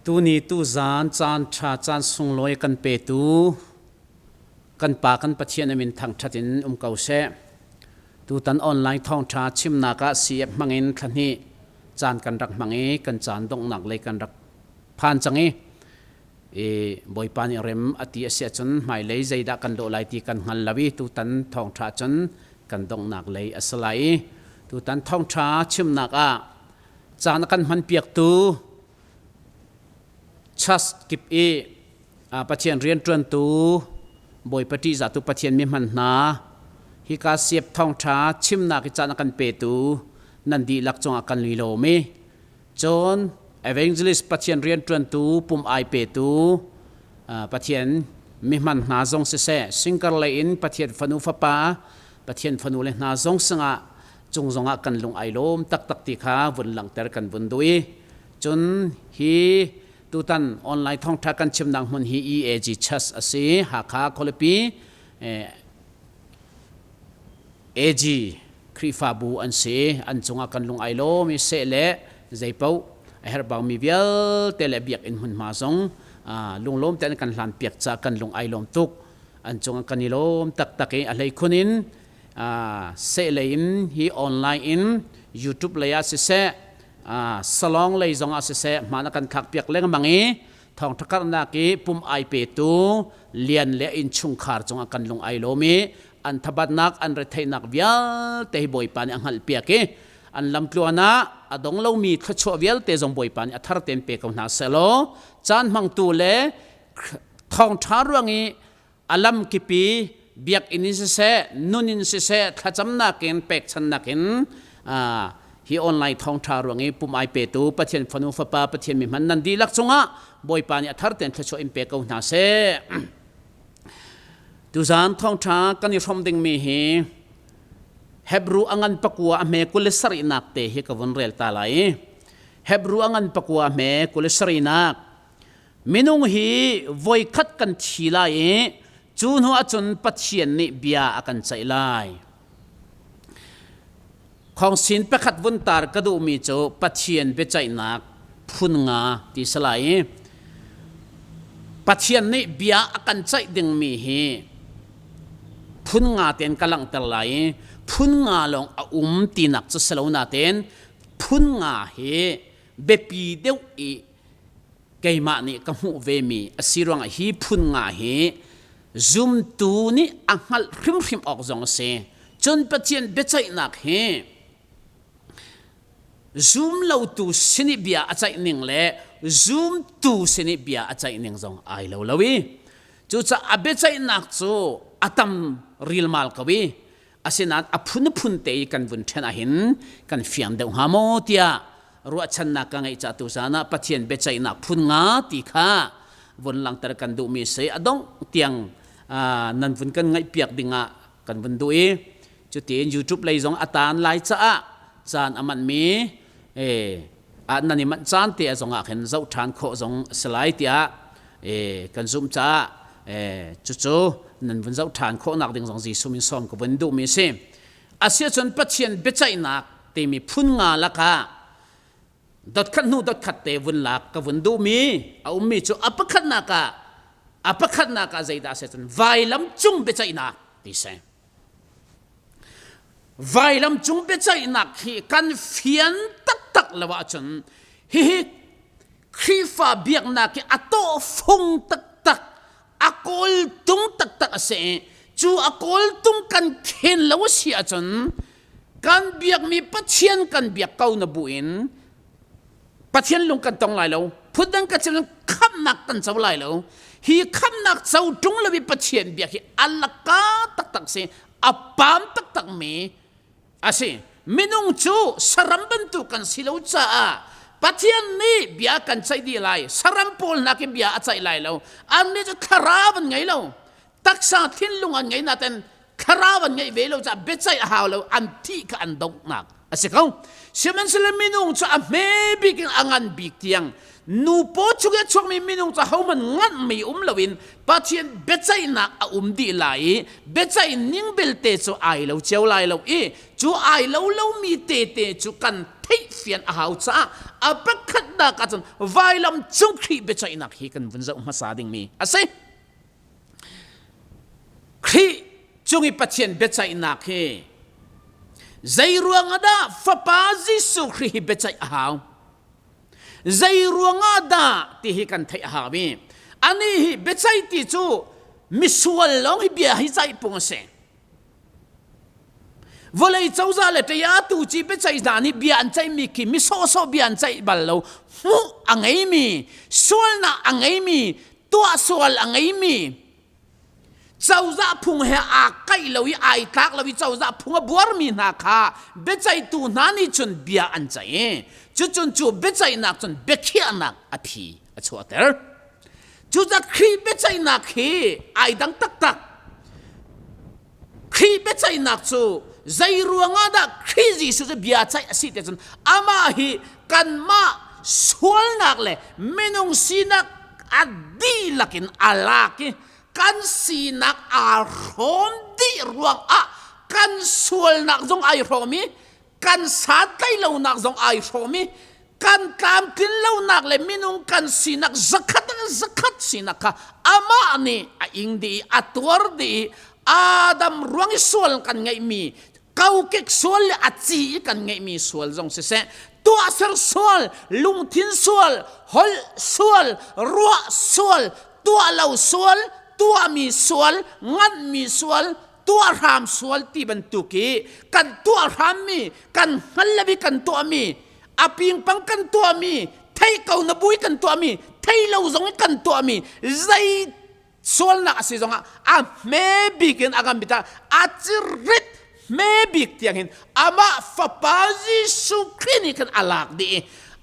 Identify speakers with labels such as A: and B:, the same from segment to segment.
A: Tuni tuzaan caan ṭha caan sunglawi kan petu kan Pa kan Pathian a min thangṭhat in um ko seh. Tutan online thawngṭha chimnak ah CF hmangin thlahnih caan kan rak hmang i kan caan donghnak lei kan rak phan cang i i Bawipa nih rem a ti a si ahcun hmailei zeidah kan lawh lai ti kan hngal lo i tutan thawngṭha cun kan donghnak lei a si lai i tutan thawngṭha chimnak ah caan a kan hmanpiaktu church kip i Pathian rianṭuantu Bawipa ṭihzahtu Pathian mi hman hna hika siap thawngṭha chimnak i caan a kan petu nan dihlak cungah kan i lawm i cun evangelist Pathian rianṭuantu pum ai petu Pathian mi hman hna zong siseh singkar lei in Pathian fanu fapa Pathian fanu le hna zong sangah cung zongah kan lung ai lawm taktak ti kha vun langhter kan vun duh i cun hi tutan online thawngtha kan chimnak hmun hi EAG Church a si Hakha khualipi AG Khrihfabu an si an cungah kan lung ai lawm i seh le zeipaoh a herhbau mi vialte le biakinn hmunhma zong lunglawm tein kan hlan piak ca kan lung ai lawm tuk an cungah kan i lawm taktak i a hlei khun in seh lei in hi online in YouTube lei ah siseh salong lei zong ah siseh hmaan a kan thlak piak lengmang i thawngtha karhnak i pum ai petu lian le innchungkhar cungah kan lung ai lawm i an thabatnak an retheihnak vialte hi Bawipa nih a hngalh piak i an lamtluan ah a dong lomi thluachuah vialte zong Bawipa nih a thar tein pe ko hna selaw caan hmangtu le thawngtha ruang i a lamkip i biakinn in siseh nun in siseh thlacamnak in pekchannak in hi online thawngṭha ruang i pum ai petu Pathian fanu fapa Pathian mi hman nan dihlak cungah Bawipa nih a thar tein thluachuah in pe ko hna seh. Tuzaan thawngṭha kan i hrawm dingmi hi Hebru a ngan pakua a hme kul le sarihnak te hi ka vun rel ta lai. Hebru a ngan pakua a hme kul le sarihnak Minung hi voikhat kan thi lai i cu hnu ahcun Pathian nih bia a kan ceih lai. Khawngsin pakhat vun tar ka duhmi cu Pathian biaceihnak phun nga ti si lai i Pathian nih bia a kan ceih dingmi hi phun nga tein ka langhter lai i phun nga lawng a um tinak cu si lo natein phun nga hi biapi deuh i keimah nih ka hmuh vemi a si ruangah hi phun nga hi zumtu nih a hngalh hrimhrim awk zong a si. Cun Pathian biaceihnak hi zum lotu sin i bia a ceih ning le zumtu sin i bia a ceih ning zong ai lo lo i cucaah a biaceihnak cu a tam rilmal ko i asinain a phunphun te i kan vun ṭhen ahhin kan fiang deuh hnga maw tiah ruahchannak ka ngeih ca tuzaan ah Pathian biaceihnak phun nga ti kha vun langhter kan duhmi si a dongh tiang nan vun kan ngaihpiak dingah kan vun duh i cutin YouTube lei zong a taan lai caah caan a manhmi nan i manh caan te zong ah khin zoh ṭhan khawh zong a si lai tiah kan zumh caah cucu nan vun zoh ṭhan khawhnak ding zong Jesuh min sawm ka vun duhmi a si. Asiahcun Pathian biaceihnak timi phun nga lakah dotkhat hnu dotkhat te vun lak ka vun duhmi a ummi cu a pakhatnak ah a pakhatnak ah zeidah a si cun vailam cung biaceihnak ti si. Vailam cung biaceihnak hi kan fian taktak lo ahcun hihi Khrihfa biaknak hi a tawhfung taktak, a kawltung taktak a si. Cu a kawltung kan khen lo a si ahcun kan biakmi Pathian kan biak ko na buin Pathian lung kan tong lai lo. Phundang ka chim khamhnak kan co lai lo. Hi khamhnak co ṭung lo i Pathian biak hi a laka taktak si. A pam taktakmi a si. Minung cu saram bantuk kan si lo caah Pathian nih bia kan ceih dih lai. Saram pawl nakin bia a ceih lai lo. Annih cu thlarau an ngei lo. Taksa thinlung an ngei nain thlarau an ngeih ve lo caah biaceih a hau lo. An thih kha an donghnak a si ko. Sihmanhsehlaw minung cu a hme bik in a ngan bik tiang nu paw chung i a chuakmi minung cu ahohmanh nganhmi um loin Pathian biaceihnak a um dih lai i biaceih ning belte cu ai lo cio lai lo i cu ai lo lomi tete cu kan theihfian a hau caah a pakhatnak ahcun vailam cung Khrih biaceihnak hi kan vun zoh hmasa dingmi a si. Khrih cung i Pathian biaceihnak hi zei ruangah dah Fapa Jesuh Khrih hi biaceih a hau? Zei ruangah dah ti hi kan theih a hau i anih hi biaceih ti cu misual lawng hi bia hi ceih pung a si. Vawlei cozah le ṭaya tu ci biaceih hna nih bia an ceihmi khi mi sawhsawh bia an ceih bal lo. Hmuh a ngeimi, sualnak a ngeimi, tuah sual a ngeimi, cozah phung he aa kaih lo i ai tlak lo i cozah phung a buarmi hna kha biaceihtu hna nih cun bia an ceih i cucun cu biaceihnak cun biakhiahnak a phi a chuahter. Cucaah Khrih biaceihnak hi ai dang taktak. Khrih biaceihnak cu zei ruangah dah Khrih Jesuh cu bia ceih a si ti cun amah hi kanmah sualnak le minung sinak a dihlak in a lak i kan sinak aa hrawm dih ruangah kan sualnak zong ai hrawm i kan santlaih lonak zong ai hrawm i kan tlamtlin lonak le minung kan sinak zakhat zakhat sinak kha amah nih a ing dih i a tuar dih i Adam ruang i sual kan ngeihmi kokek sual le a ci i kan ngeihmi sual zong siseh tuahser sual lungthin sual holh sual ruah sual tuah lo sual tuahmi sual nganhmi sual tuah hram sual ti bantuk i kan tuah hrammi kan hngal lo i kan tuahmi a pingpang kan tuahmi thei ko na bui kan tuahmi thei lo zong i kan tuahmi zei sualnak a si zongah a hme bik in a kan bita a cirit hme bik tiang hin amah fapa Jesuh Khrih nih khan a lak dih i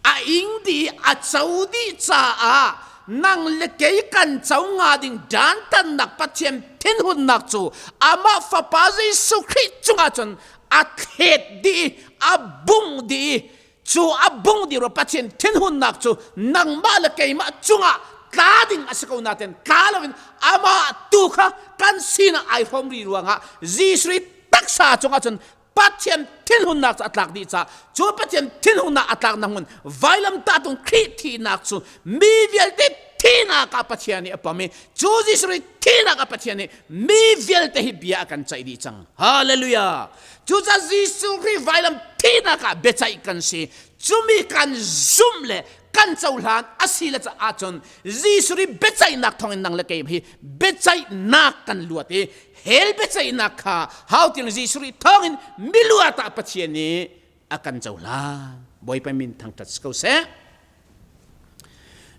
A: a ing dih i a co dih caah nang le kei kan co nga ding dantatnak Pathian thinhunnak cu amah fapa Jesuh Khrih cungah cun a thlet dih i a bung dih i cu a bung dih ro Pathian thinhunnak cu nangmah le keimah cungah tla ding a si ko nain tla loin amah tu kha kan sinak ai hrawm ri ruangah Jesuh taksa cungah cun Pathian thinhunnak cu a tlak dih caah cu Pathian thinhunnak a tlaknak hmun vailamtahtung Khrih thihnak cu mi vialte thihnak ah Pathian nih a pom i cu Jesuh Khrih thihnak ah Pathian nih mi vialte hi bia a kan ceih dih cang. Hallelujah! Cucaah Jesuh Khrih vailam thihnak ah biaceih kan si. Cumi kan zumh le kan cohlan a si le caah cun Jesuh Khrih biaceihnak thawngin nang le kei hi biaceihnak kan luat i hell biaceihnak kha hauting Jesuh Khrih thawngin miluat ah Pathian nih a kan cohlan. Bawipa min thangṭhat si ko seh.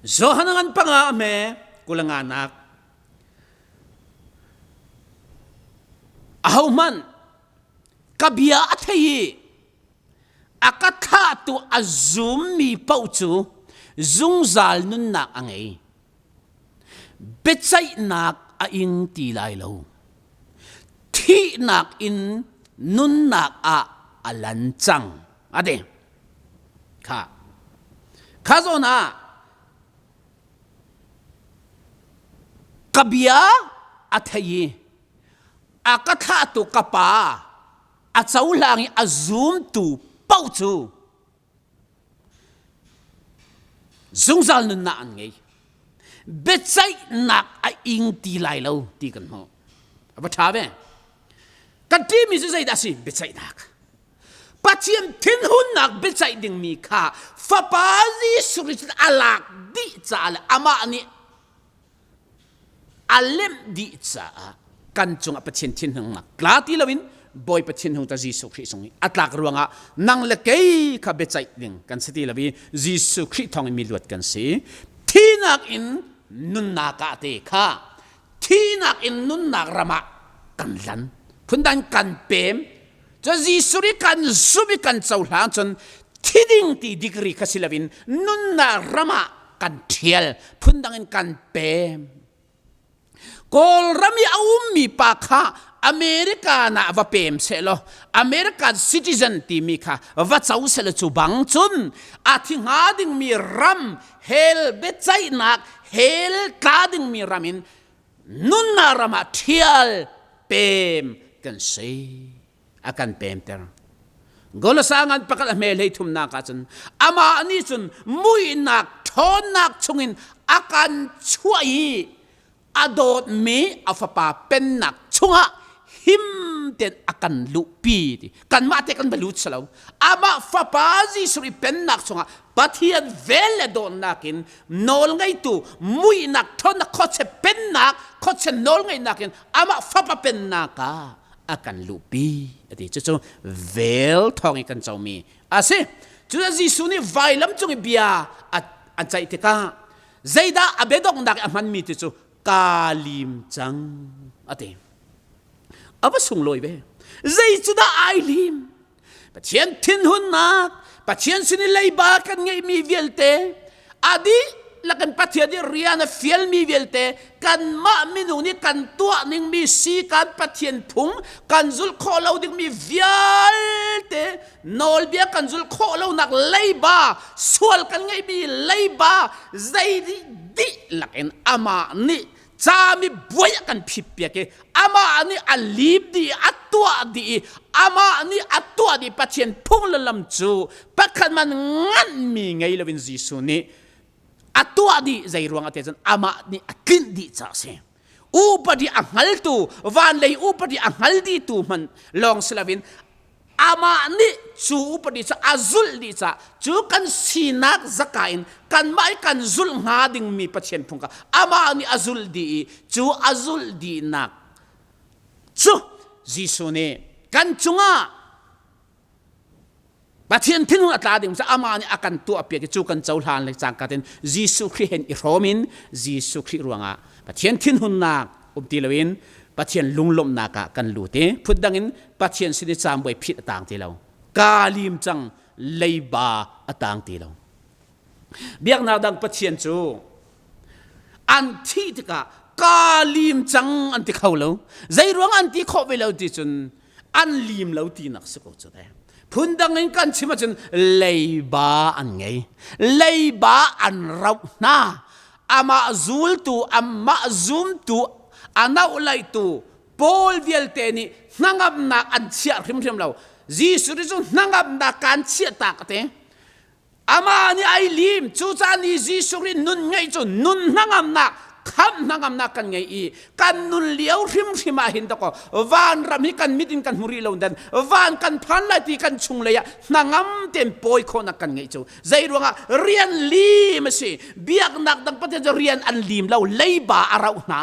A: Johan ngan panga a hme kulanga nak ahohmanh ka bia a thei i a ka thlahtu a zummi paoh cu zungzal nunnak a ngei. Biaceihnak a ing ti lai lo. Thihnak in nunnak ah a lan cang. A ti. Kha. Kha zawn ah ka bia a thei i a ka thlahtu ka pa a cohlang i a zumtu paoh cu zungzal nunnak an ngei. Biaceihnak a ing ti lai lo ti kan hmuh. A va ṭha ve. Kan ṭihmi cu zeidah a si? Biaceihnak. Pathian thinhunnak biaceih dingmi kha Fapa Jesuh Khrist a lak dih caah le amah nih a lemh dih caah kan cungah Pathian thinhungnak tla ti loin Bawipa thinhung ta Jesuh Khrih sung i a tlak ruangah nang le kei kha biaceih ding kan si ti lo i Jesuh Khrih thawng in mi luat kan si. Thinak in nunnak ah te kha thinak in nunnak ram ah kan lan phundang kan pem cu Jesuh nih kan zumh i kan cohlang cun thi ding ti degree kha si loin nunnak ram ah kan ṭhial phundang in kan pem Kawlram i a ummi pa kha America ah va pem sehlaw American citizen timi kha va co sehlaw cu bang cun a thi hnga dingmi ram hell biaceihnak hell tla dingmi ram in nunnak ram ah ṭhial pem kan si a kan pemter. Golosa ngan pakhat a hme hlei thumnak ah cun amah nih cun muihnak ṭhawnnak chungin a kan chuah i a dawtmi a fapa pennak chungah him tein a kan luhpi ti kanmah te kan va lut si lo amah fapa Jesuh i pennak chungah Pathian vel le dawtnak in nawlngeitu muihnak ṭhawnnak khuachia pennak khuachia nawlngeihnak in amah fapa pennak ah a kan luhpi a ti. Cucu vel thawng in kan comi a si. Cu Jesuh nih vailam cung i bia an ceih tikah zeidah a biadonghnak i a hmanmi ti cu kaa lim cang a ti. A va sunglawi ve. Zei cu dah ai lim? Pathian thinhunnak, Pathian sin i leiba kan ngeihmi vialte, a dihlak in Pathian i rian a fialmi vialte, kanmah minung nih kan tuah ningmi si kan Pathian phung kan zulh khawh lo dingmi vialte, nawlbia kan zulh khawh lonak leiba, sual kan ngeihmi leiba, zei dihlak in amah nih cami buai a kan phit piak i amah nih a lim dih a tuah dih i amah nih a tuah dih Pathian phung le lam cu pakhat man nganmi ngei loin Jesuh nih a tuah dih. Zei ruang ah cun amah nih a tlinh dih caah a si. Upadi a hngaltu, van lei upadi a hngal dihtu hmanh lawng si loin amah nih cu upadi cu a zulh dih caah cu kan sinak zaka in kanmah i kan zulh hnga dingmi Pathian phung kha amah nih a zulh dih i cu a zulh dihnak cu Jesuh nih kan cungah Pathian thinhun a tla ding cu amah nih a kan tuahpiak i cu kan cohlan le cangka tein Jesuh Khrih hen i hrawm in Jesuh Khrih ruangah Pathian thinhunnak um ti loin Pathian lunglawmhnak ah kan lut i phundang in Pathian sin i caambuai phit a tang ti lo. Kaa lim cang, leiba a tang ti lo. Biaknak dang Pathian cu an thih tikah kaa lim cang an ti kho lo. Zei ruang an ti khawh ve lo ti cun an lim lo tinak si ko cu te. Phundang in kan chim ahcun leiba an ngei. Leiba an rauh hna. Amah zultu, amah zumtu, a nauhlaitu Paul vialte nih hnangamnak an chiah hrimhrim lo. Jesuh cu hnangamnak kaan chiah tak a ti. Amah nih ai lim. Cucaah ni Jesuh nih nun ngeih cu nun hnangamnak, khamh hnangamnak kan ngei i kan nun lio hrimhrim ah hin dakaw vanram hi kan mit in kan hmu rih lo dan van kan phan lai ti kan chung lei ah hnangam tein pawi khawhnak kan ngeih cu. Zei ruangah rian lim a si. Biaknak dang Pathian cu rian an lim lo, leiba a rauh hna.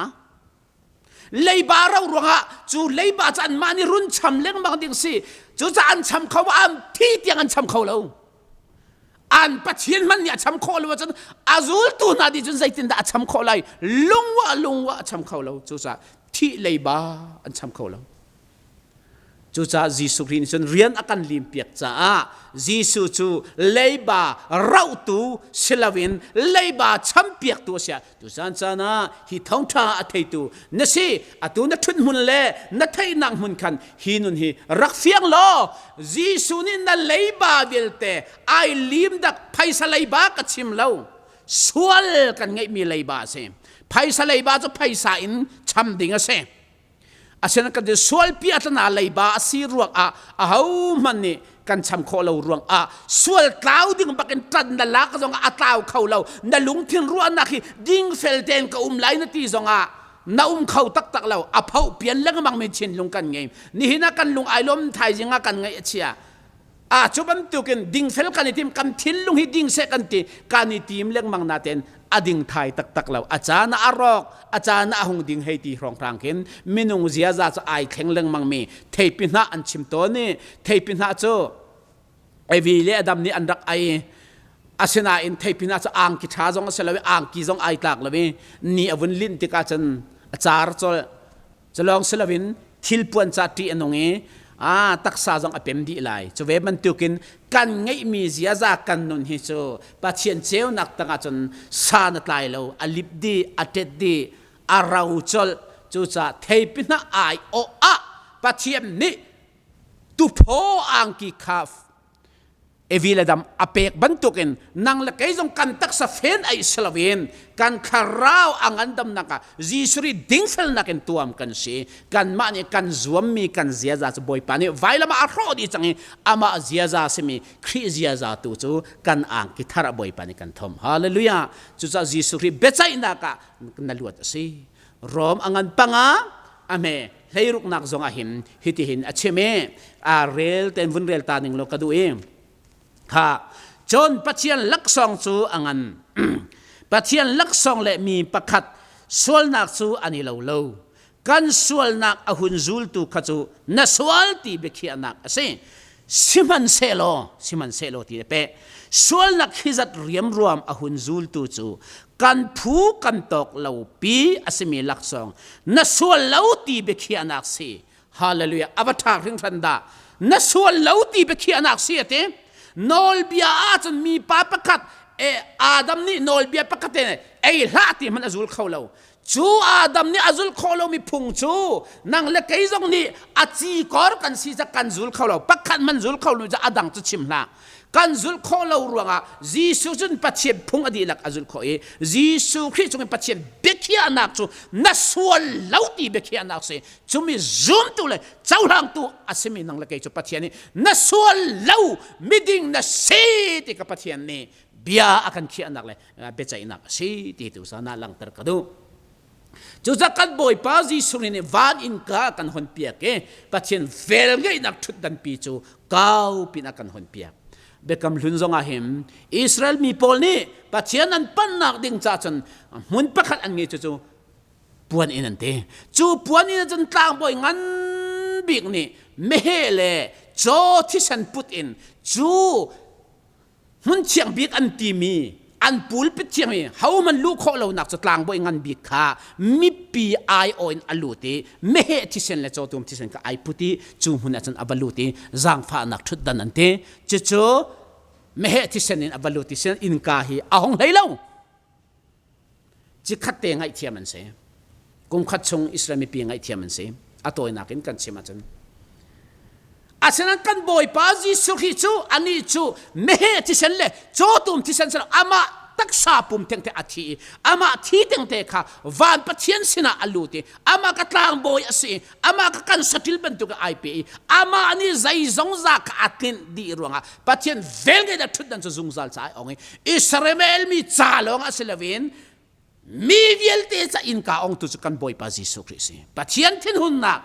A: Leiba rauh ruangah cu leiba cu anmah nih run cham lengmang ding si. Cucaah an cham kho, an thi tiang an cham kho lo. An Pathian hmanh nih a cham khawh lo ahcun a zultu hna nih cun zeitindah a cham khawh lai? Lungwa lungwa a cham kho lo. Cucaah thih leiba an cham kho lo. Cucaah Jesuh Khrih nih cun rian a kan limpiak caah Jesuh cu leiba rauhtu si loin leiba champiaktu a si. Tuzan caan ah hi thawngṭha a theitu na si. Atu na ṭhut hmun le na theihnak hmun khan hi nun hi rak fiang law Jesuh nih na leiba vialte ai lim dak. Phaisa leiba ka chim lo, sual kan ngeihmi leiba a si. Phaisa leiba cu phaisa in cham ding a si. Asinain kan sualpi a tlana leiba a si ruangah ahohmanh nih kan cham khawh lo ruangah sual tlau ding bakin ṭan na lak zongah a tlau kho lo. Na lungthin ruahnak hi dingfel tein ka um lai na ti zongah na um kho taktak lo. A phoh pian lengmang mi thinlung kan ngei. Nihin ah kan lung ai lawm, thaizing ah kan ngaih a chia. A cu bantukin dingfel kan i tim, kan thinlung hi ding seh kan ti, kan i tim lengmang natein a ding thai taktak lo. A caan ah a rawk, a caan ah a hung ding hei ti hrawnghrang khin minung ziaza cu ai thleng lengmang mi theipi hnah an chim tawn i theipi hnah cu Evi le Adam nih an rak ai. Asinain theipi hnah cu angki ṭha zong a si lo i angki zong ai tlak lo i ni a vun linh tikah cun a car colh. Culawng si loin thilpuan ca ṭih a nung i a taksa zong a pem dih lai. Cu ve bantukin kan ngeihmi ziaza kan nun hi cu Pathian ceunak tangah cun san a tlai lo, a lip dih, a ṭet dih, a ro colh. Cucaah theipi hna ai awh ah Pathian nih tuphaw angki kha. Evi le Adam a pek bantukin nang le kei zong kan taksa fen ai si loin kan thlarau a ngandamnak ah Jesuh ri dingfelnak in tuam kan si. Kanmah nih kan zuammi kan ziaza cu Bawipa nih vailam ah a hrawh dih cang i amah ziaza simi Khrih ziaza tu cu kan angki thar ah Bawipa nih kan thom. Hallelujah! Cucaah Jesuh Khrih biaceihnak ah na luat a si. Rom a ngan panga a hme hleiruknak zong ah hin hitihin a chim i a rel ten vun rel ta ning law ka duh i kha cun Pathian laksawng cu a ngan Pathian laksawng le mi pakhat sualnak cu an i lo lo kan sualnak a hun zultu kha cu na sual ti biakhiahnak a si sihmanhsehlaw sihmanhsehlaw ti pe sualnak hi zat riamruam a hun zultu cu kan phu kan tawk lo pi a simi laksawng na sual lo ti biakhiahnak si Hallelujah. A va ṭha hringhran dah. Na sual lo ti biakhiahnak si a ti. Nawlbia ahcun mipa pakhat eh, Adam nih nawlbia pakhat in ei hlah ti hmanh a zul kho lo. Cu Adam nih a zul khawh lomi phung cu nang le kei zong nih a ci kor kan si ca kan zul kho lo. Pakhat hmanh zul kho lo ca a dang cu chim hlah. Kan zulh khawh lo ruangah Jesuh cun Pathian phung a dihlak a zulh khawh i Jesuh Khrih cung in Pathian biakhiahnak cu na sual lo ti biakhiahnak si. Cumi zumtu le cohlangtu a simi nang le kei cu Pathian nih na sual lo miding na si ti ka Pathian nih bia a kan khiahnak le biaceihnak a si ti tu sana langhter ka duh. Cucaah kan Bawipa Jesuh nih van innka a kan hon piak i Pathian velngeihnak ṭhutdanpi cu kau pin a kan hon piak. Biakam hlun zong ah hin Israel mi pawl nih Pathian an panhnak ding ca cun hmun pakhat an ngei cu cu puan inn an ti. Cu puan inn cun tlangbawi ngan bik nih meheh le caw thisen put in cu hmun thiang bik an timi an pulpit thiang i hohmanh luh khawh lonak cu tlangbawi ngan bik kha mipi aiawh in a lut i meheh thisen le cawtum thisen kha ai put i cu hmun ah cun a va lut i zaangfahnak ṭhutdan an ti. Cucu meheh thisen in a va lut i innka hi a hong hlei lo. Cikhat te ngaihthiam an si. Kum khat chung Israel mipi ngaihthiam an si. A tawinak in kan chim ahcun. Asinain kan Bawipa Jesuh Khrih cu anih cu meheh thisen le cawtum thisen sin amah taksa pum thengte a thi i amah thi tengte kha van Pathian sinah a lut i amah ka tlangbawi a si i amah ka kan saṭil bantuk ai pe i amah nih zeizong za kha a tlinh dih ruangah Pathian velngeih le ṭhutdan cu zungzal ca ai ong i Israel mi ca lawng ah si loin mi vialte ca innka ongtu cu kan Bawipa Jesuh Khrih si. Pathian thinhunnak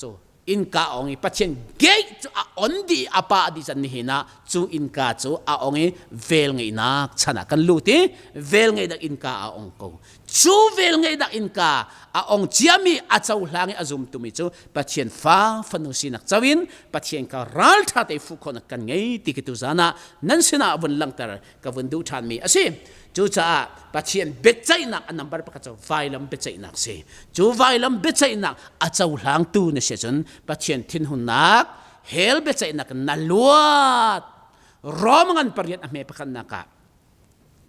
A: cu innka ong i Pathian gate cu a on dih a pa dih can nihin ah cu innka cu a ong i velngeihnak chan ah kan lut i velngeihnak innka a ong ko. Cu velngeihnak innka a ong ciami a cohlang i a zumtumi cu Pathian fa fanu sinak co in Pathian ka ralṭha te fuh khawhnak kan ngei ti khi tuzan ah nan sinah vun langhter ka vun duh ṭhanmi a si. Cucaah Pathian biaceihnak a number pakhat cu vailam biaceihnak si. Cu vailam biaceihnak a cohlangtu na si cun Pathian thinhunnak hell biaceihnak na luat. Rom ngan pariat a hme pakhatnak ah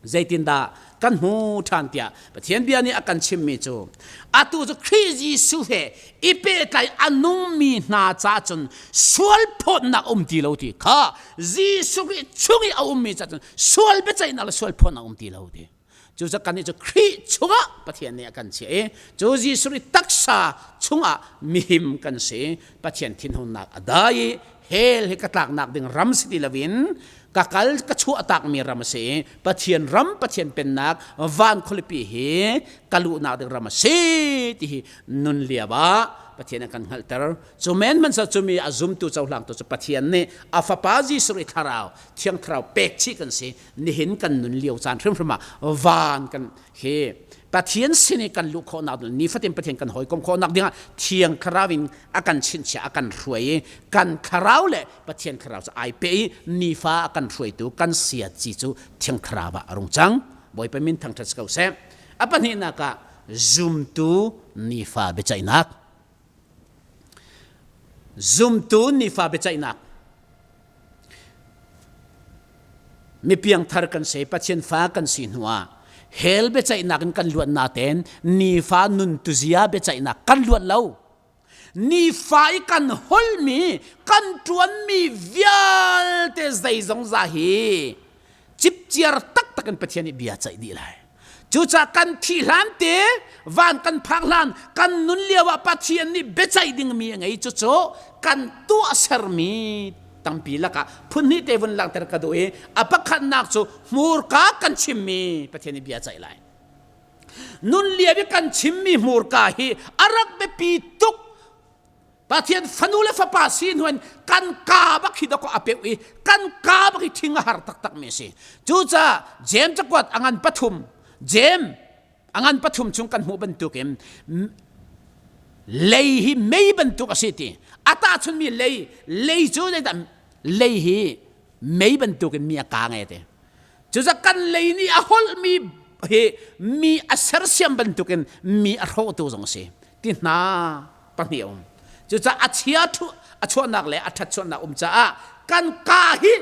A: zeitindah kan hmu ṭhan tiah Pathian bia nih a kan chimmi cu atu cu Khrih Jesuh he i pehtlai a nungmi hna ca cun sual phawtnak um ti lo ti kha Jesuh Khrih chung i a ummi ca cun sual biaceihnak le sual phawtnak um ti lo ti cu kan nih cu Khrih chungah Pathian nih a kan chiah i cu Jesuh Khrih taksa chungah mihim kan si Pathian thinhunnak a dai i hell hi ka tlaknak ding ram si ti loin ka kal ka chuahtakmi ram a si i Pathian ram Pathian pennak van khualipi hi ka luhnak ding ram a si ti hi nun lio ah Pathian a kan hngalhter cu men hmansa cumi a zumtu cohlangtu cu Pathian nih a fapa Jesuh i thlarau thiang thlarau pek chih kan si nihin kan nun lio caan hrimhrim ah van kan hi Pathian sin i kan luh khawhnak ding nifatin Pathian kan hawikom khawhnak dingah thiang thlarau in a kan chinchiah a kan hruai i kan thlarau le Pathian thlarau cu ai pe i nifa a kan hruaitu kan siaci cu thiang thlarau ah a rung cang Bawipa min thangṭhat si ko seh a pahnihnak ah zumtu nifa biaceihnak zumtu nifa biaceihnak Mipiangthar kan si, Pathian fa kan si hnuah hell biaceihnak in kan luat natein nifa nun tuzia biaceihnak kan luat lo. Nifa i kan holmi, kan ṭuanmi vialte zeizong za hi cipciar taktak in Pathian nih bia ceih dih lai. Cucaah kan thih hlan te, van kan phak hlan, kan nun lio ah Pathian nih biaceih dingmi a ngei. Cucu kan tuahsermi tampi lakah phun hnih te vun langhter ka duh i a pakhatnak cu hmurka kan chimmi Pathian nih bia ceih lai. Nun lio i kan chimmi hmurka hi a rak biapi tuk. Pathian fanu le fapa si hnu in kan ka bak hi dawkaw a peuh i kan ka bak hi thing a har taktak mi a si. Cucaah Jeim cakuat a ngan pathum Jeim a ngan pathum chung kan hmuh bantukin lei hi mei bantuk a si ti. A tahchunmi lei lei cu zeidah lei hi mei bantukin mi a kaang e ti. Cucaah kan lei nih a holhmi hi mi a sersiam bantukin mi a hrawhtu zong a si. Ti hna pahnih a um. Cucaah a chia a chuahnak le a ṭhat chuahnak um caah kan ka hi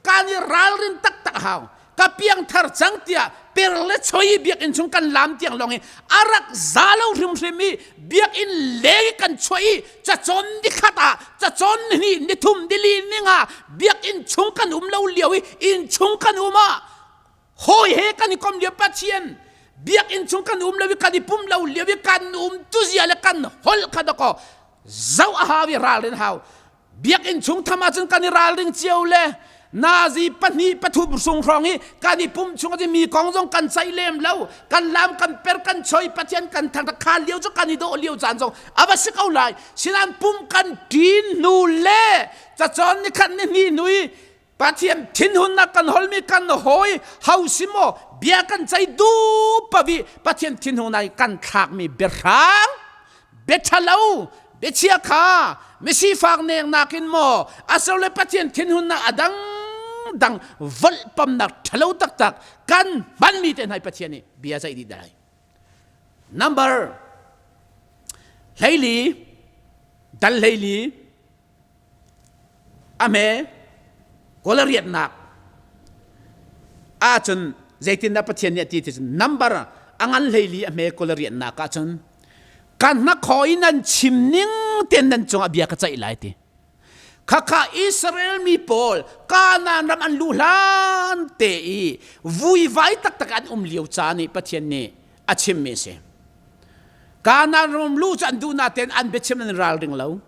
A: kan i ralrin taktak a hau. Ka piangthar cang tiah per le choi biakinn chung kan lam tiang lawng i a rak za lo hrimhrim i biakinn leng i kan chuah i cacawn nikhat ah cacawn nihnih nithum nili ninga biakinn chung kan um lo lio i inn chung kan um ah hawi he kan i kom lio Pathian biakinn chung kan um lo i kan i pum lo lio i kan um tuzia le kan holh kha dakaw zoh a hau i ralrin hau Biakinn chung tham ahcun kan i ralring cio le nazi pahnih pathum sung hrawng i kan i pum chung ah mi kong zong kan ceih lem lo kan lam kan per kan choi Pathian kan thangṭhat kha lio cu kan i dawh lio caan zong a va si ko lai sinan pum kan ṭin hnu le cacawn ni khat ni hnih hnu i Pathian thinhunnak kan holmi kan hawi ho si maw bia kan ceih duh pavi Pathian thinhunnak i kan thlakmi biahrang biaṭhalo biachia kha misifak neknak in maw asole Pathian thinhunnak a dang dang volhpamnak ṭhalo taktak kan hmanmi te hna Pathian nih bia ceih dih dai number 14 dal 14 A hme kawlariatnak ahcun zeitindah Pathian nih a ti ti cun number a ngan 14 a hme kawlariatnak ahcun kan hnakhaw i nan chim ning tein nan cungah bia ka ceih lai ti. Khakha Israel mi pawl Kanaan ram an luh hlan te i vuivai taktak an um lio caan i Pathian nih a chimmi a si. Kanaan ram luh cu an duh natein an biachim an ralring lo.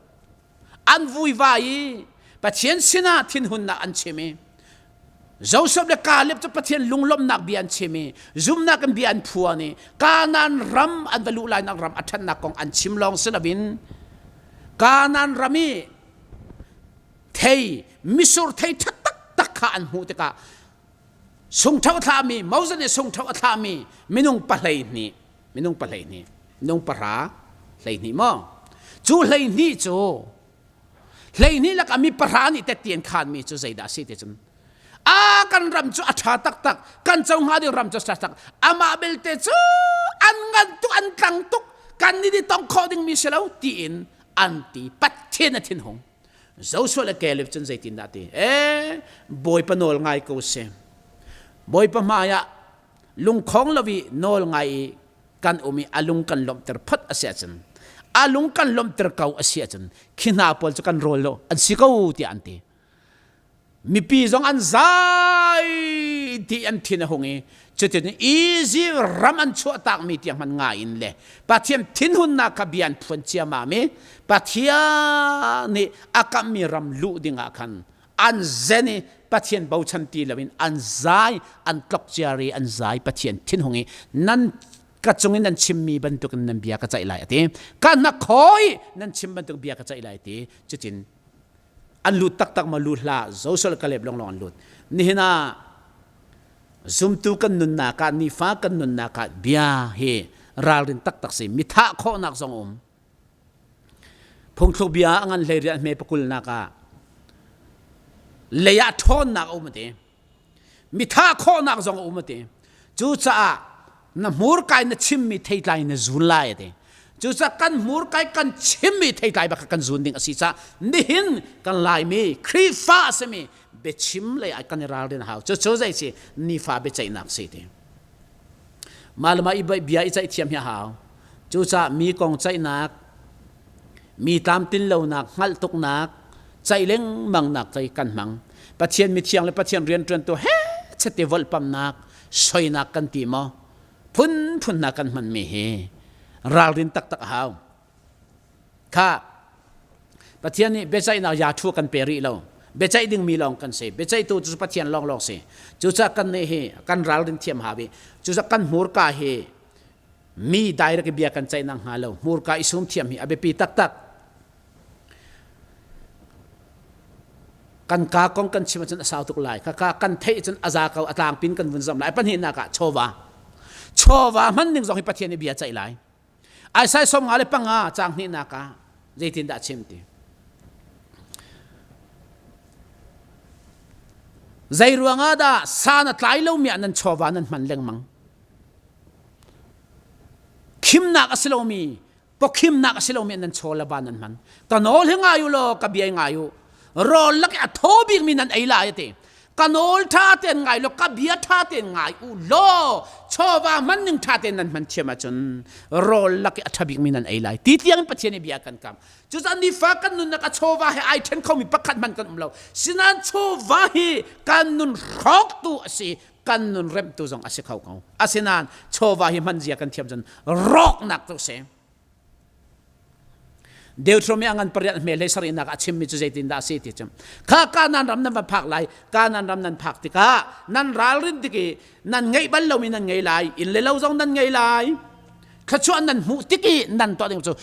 A: An vuivai i Pathian sinah thinhunnak an chim i Joseph le Caleb cu Pathian lunglawmhnak bia an chim i zumhnak in bia an phuan i Kanaan ram an va luh lainak ram a ṭhatnak kong an chim lawng si loin Kanaan ram i thei misur thei ṭha taktak kha an hmuh tikah sungṭho a thlahmi Moses nih sungṭho a thlahmi minung 12 minung 12 minung pahra 12 maw cu 12 cu 12 lakah mi pahra nih tette an khanmi cu zeidah a si ti cun a kan ram cu a ṭha taktak kan co hnga ding ram cu a ṭha tak amah belte cu an ngan tuk an tlang tuk kan nih tong khawh dingmi si lo tiin an ti Pathian a thinhung Joshua le Caleb cun zeitindah ti e Bawipa nawl ngai ko si Bawipa hmai ah lungkhong lo i nawl ngai i kan um i a lung kan lawmhter phot a si ahcun a lung kan lawmhter ko a si ahcun khi hna pawl cu kan rawl lo an si ko tiah an ti mipi zong an zai ti an thin a hung i cutin Egypt ram an chuahtakmi tiang hman ngai in le Pathian thinhunnak kha bia an phuan ciammam i Pathian nih a kamhmi ram luh dingah khan an zen i Pathian bochan ti loin an zai an tlok ciar i an zai Pathian thinhung i nan ka cung in nan chimmi bantukin nan bia ka ceih lai a ti ka hnakhaw i nan chim bantuk bia ka ceih lai ti cutin an lut taktak ma lut hlah Joshua le Caleb lawnglawng an lut nihin ah zumtu kan nunnak ah nifa kan nunnak ah bia hi ralrin taktak si mithah khawhnak zong um Phungthluk bia a ngan hlei rian hme pakulnak ah lei ah ṭhawnnak a um a ti. Mithah khawhnak zong a um a ti. Cucaah na hmurka in na chimmi theitlai na zun lai a ti. Cucaah kan hmurka i kan chimmi theitlai bak kan zun ding a si caah nihin kan Laimi Khrihfa a simi biachim lei ah kan i ralrin a hau. Cucu zei si nifa biaceihnak si ti. Mah le mah i bia i ceih thiam hi a hau. Cucaah mi kong ceihnak, Mi tlamtlin lonak, hngalh tuknak, ceih lengmangnak cei kan hmang. Pathian mithiang le Pathian rianṭuantu he chete volhpamnak, soinak kan ti maw? Phunphun hna kan hmanmi hi ralrin taktak a hau. Kha Pathian nih biaceihnak ya thu kan pe rih lo. Biaceih dingmi lawng kan si. Biaceihtu cu Pathian lawnglawng si. Cucaah kan nih hi kan ralrin thiam hau i cucaah kan hmurka hi mi direct bia kan ceih nak hnga lo hmurka i sum thiam hi a biapi taktak. Kan ka kong kan chim ahcun a sau tuk lai. Kaka kan theih cun a za ko a tlangpin kan vun zam lai. Pahnihnak ah chawva. Chawva hman ding zong hi Pathian nih bia ceih lai. Isaiah 55 caang hnihnak ah zeitindah a chim ti? Zei ruangah dah san a tlai lomi ah nan chawva nan hman lengmang? Khimnak a si lomi, pawkhimnak a si lomi nan chaw le va nan hman. Ka nawl hi ngai u law ka bia ngai u. Rawl lak i a thaw bikmi nan ei lai a ti. Ka nawl ṭha tein ngai law ka bia ṭha tein ngai u law chawva hman ning ṭha tein nan hman thiam ahcun rawl lak i a ṭha bikmi nan ei lai ti tiang in Pathian nih bia kan kam. Cucaah nifa kan nunnak a chawva he ai ṭhen khomi pakhat hmanh kan um lo. Sinain chawva hi kan nun hrawktu a si, kan nun remhtu zong a si kho ko. Asinain chawva hi hman zia kan thiam cun rawknak tu a si. Deuteronomy a ngan pariat hme hlei sarihnak a chimmi cu zeitindah a si ti cu kha Kanaan ram nan va phak lai Kanaan ram nan phak tikah nan ralrin tik i nan ngeih bal lomi nan ngei lai inn le lo zong nan ngei lai thluachuah nan hmuh tik i nan tuah ding cu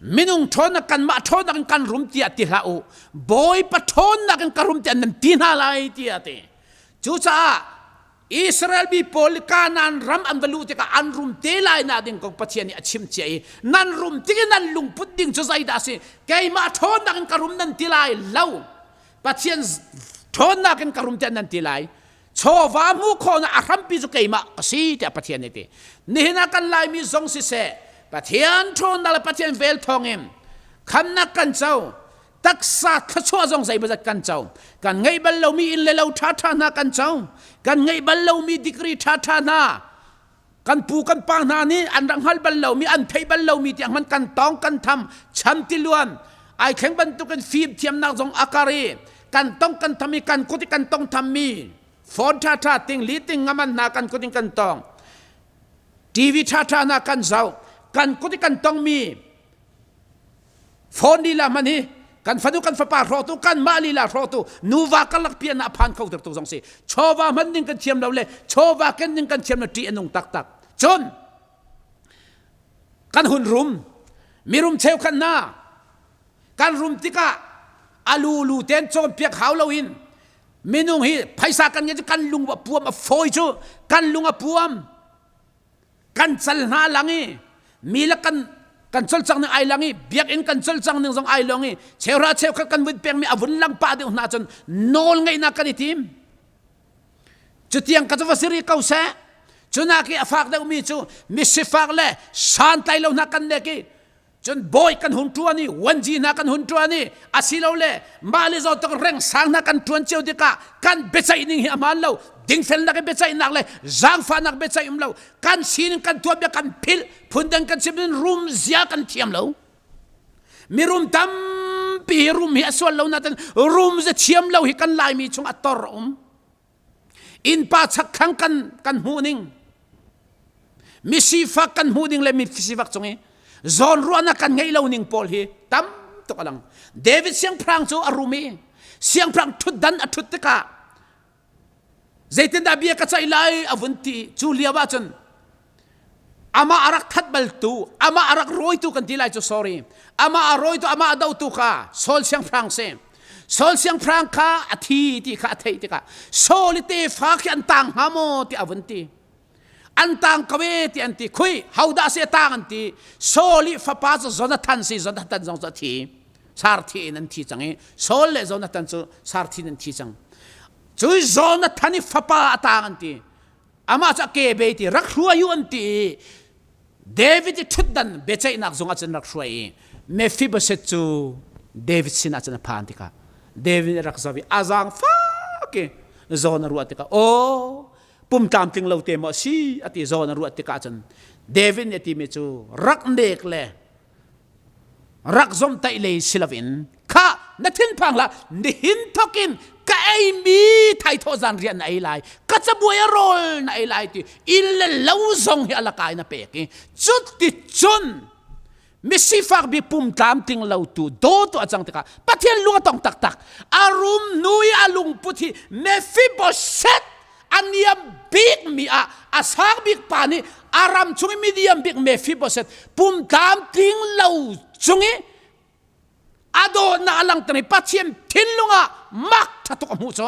A: minung ṭhawnnak kanmah ṭhawnnak in kan rum tiah ti hlah u Bawipa ṭhawnnak in ka rum tiah nan ti hna lai tiah a ti cucaah Israel mi pawl Kanaan ram an va luh tikah an rum te lai nak ding kong Pathian nih a chim cia i nan rum tik i nan lungput ding cu zeidah a si keimah ṭhawnnak in ka rum nan ti lai lo Pathian ṭhawnnak in ka rum tiah nan ti lai chawva hmuh khawhnak a hrampi cu keimah ka si tiah Pathian nih ti nihin ah kan Laimi zong siseh Pathian ṭhawnnak le Pathian vel thawngin khamnak kan co taksa thluachuah zong zeimawzat kan co kan ngeih bal lomi inn le lo ṭhaṭha hna kan co kan ngeih bal lomi degree ṭhaṭha hna kan pu kan pa hna nih an rak hngal bal lomi an theih bal lomi tiang hman kan tong kan tham chan tiluan ai thleng bantukin fim thiamnak zong a kar i kan tong kan tham i kan kut i kan tong thammi phone ṭhaṭha ting li ting ngaman hna kan kut in kan tong TV ṭhaṭha hna kan zoh kan kut i kan tongmi Phone lila hman hi kan fanu kan fapa hrawtu kan mah lila hrawtu nuva karlak pian ah phan kho tu zong si chawva hman ding kan thiam lo le chawva ken ding kan thiam lo ṭih a nung taktak cun kan hun rum mirum cheukhat hna kan rum tikah alu lu ten cawnpiak hau loin minung hi phaisa kan ngeih cu kan lung a puam a fawi cu kan lung a puam kan cal hna lang i mi le kan kan colcang ning ai lang i biakinn kan colcang ning zong ai long i cheuhra cheukhat kan vun pekmi a vun lang pah deuh hna cun nawl ngeihnak kan i tim cutiang ka cu va si rih ko seh cunak i a fak deuhmi cu misifak le santlai lo hna kan nek i Cun bawi kan hun ṭuan i wanji hna kan hun ṭuan i asilole mah le zawn tak reng sang hna kan ṭuan cio tikah kan biaceih ning hi a hmaan lo dingfelnak i biaceihnak le zaangfahnak biaceih um lo kan sining kan tuanbia kan philh phundang kan chim in rum zia kan thiam lo mirum tampi hi rum hi a sual lo nain rum zia thiam lo hi kan laimi chung a tor a um Innpa chakthlang kan kan hmuh ning misifak kan hmuh ding le misifak cung i zawnruahnak kan ngeih lo ning pawl hi tam tuk a lang. David siangpahrang cu a rum i siangpahrang ṭhutdan a ṭhut tikah zeitindah bia ka ceih lai a vun ti cu lio ah cun amah a rak that baltu amah a rak rawitu kan ti lai cu sorry amah a rawitu amah a dotu kha Saul siangpahrang si Saul siangpahrang kha a thi ti kha a theih tikah Saul i tefa khi an tang hnga maw ti a vun ti an tang ko e ti an ti khui hodah si a tang an ti Saul i fapa cu Jonathan si Jonathan zong cu a thi sarthi in an thi cang i Saul le Jonathan cu sarthi in an thi cang cu Jonathan i fapa a tang an ti amah cu a ke bei ti rak hruai u an ti i David i ṭhutdan biaceihnak zung ah cun rak hruai i Mephibosheth cu David sinah cun a phan tikah David nih rak zoh i a zaangfak i zawn a ruah tikah aw pum tlamtling lo te maw a si a ti zawn a ruah tikah cun David nih a timi cu rak nek le. Rak zomtaih lei si loin kha na thinphang hlah nihin thokin ka eimi thaithawh zan rian na ei lai ka cabuai a rawl na ei lai ti inn le lo zong hi alakai na pek i cuti cun misifak bi pum tlamtling lo tu dawtu a cang tikah Pathian lung a tong taktak a rum nu i a lungput hi Mephibosheth a niam bik mi ah a sang bik pa nih a ram chung i medium bik Mephibosheth pum tlamtling lo cung i a dawtnak a langter i Pathian thinlung ah mak ṭha tuk a hmuh cu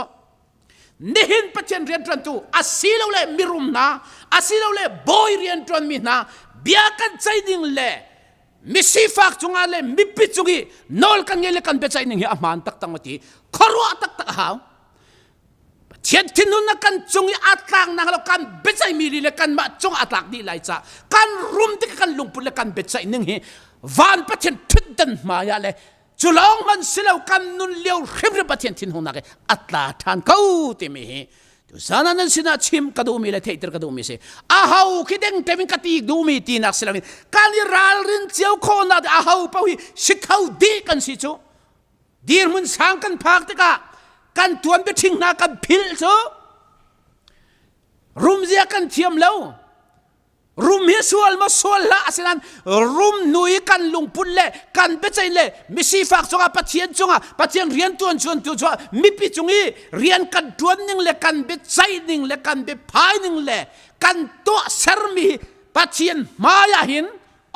A: nihin Pathian rianṭuantu asilole mirum hna asilole bawi rianṭuanmi hna bia kan ceih ding le misifak cungah le mipi cung i nawl kan ngei le kan biaceih ning hi a hmaan taktak ma ti khuaruah taktak a hau Pathian thinhun kan cung i a tlaknak lo kan biaceihmi li le kanmah cung a tlak dih lai ca kan rum tik kan lungput le kan biaceih ning hi van Pathian ṭhutdan hmai ah le cu lawng hmanh si lo kan nun lio hrimhrim Pathian thinhungnak hi a tla ṭhan ko timi hi tuzan ah nan sinah chim ka duhmi le theihter ka duhmi si aho khi deng temin ka ti duhmi tinak si loin kan i ralrin cio khawhnak aho paoh hi si kho dih kan si cu dirhmun sang kan phak tikah kan tuan biaṭhing hna kan philh cu rumzia kan thiam lo rum hi sual maw sual hlah asinain rum hnu i kan lungput le kan biaceih le misifak cungah Pathian cungah Pathian rian tuan chuan tu cungah mipi cung i rian kan tuan ning le kan biaceih ning le kan biaphai ning le kan tuah sermi hi Pathian hmai ah hin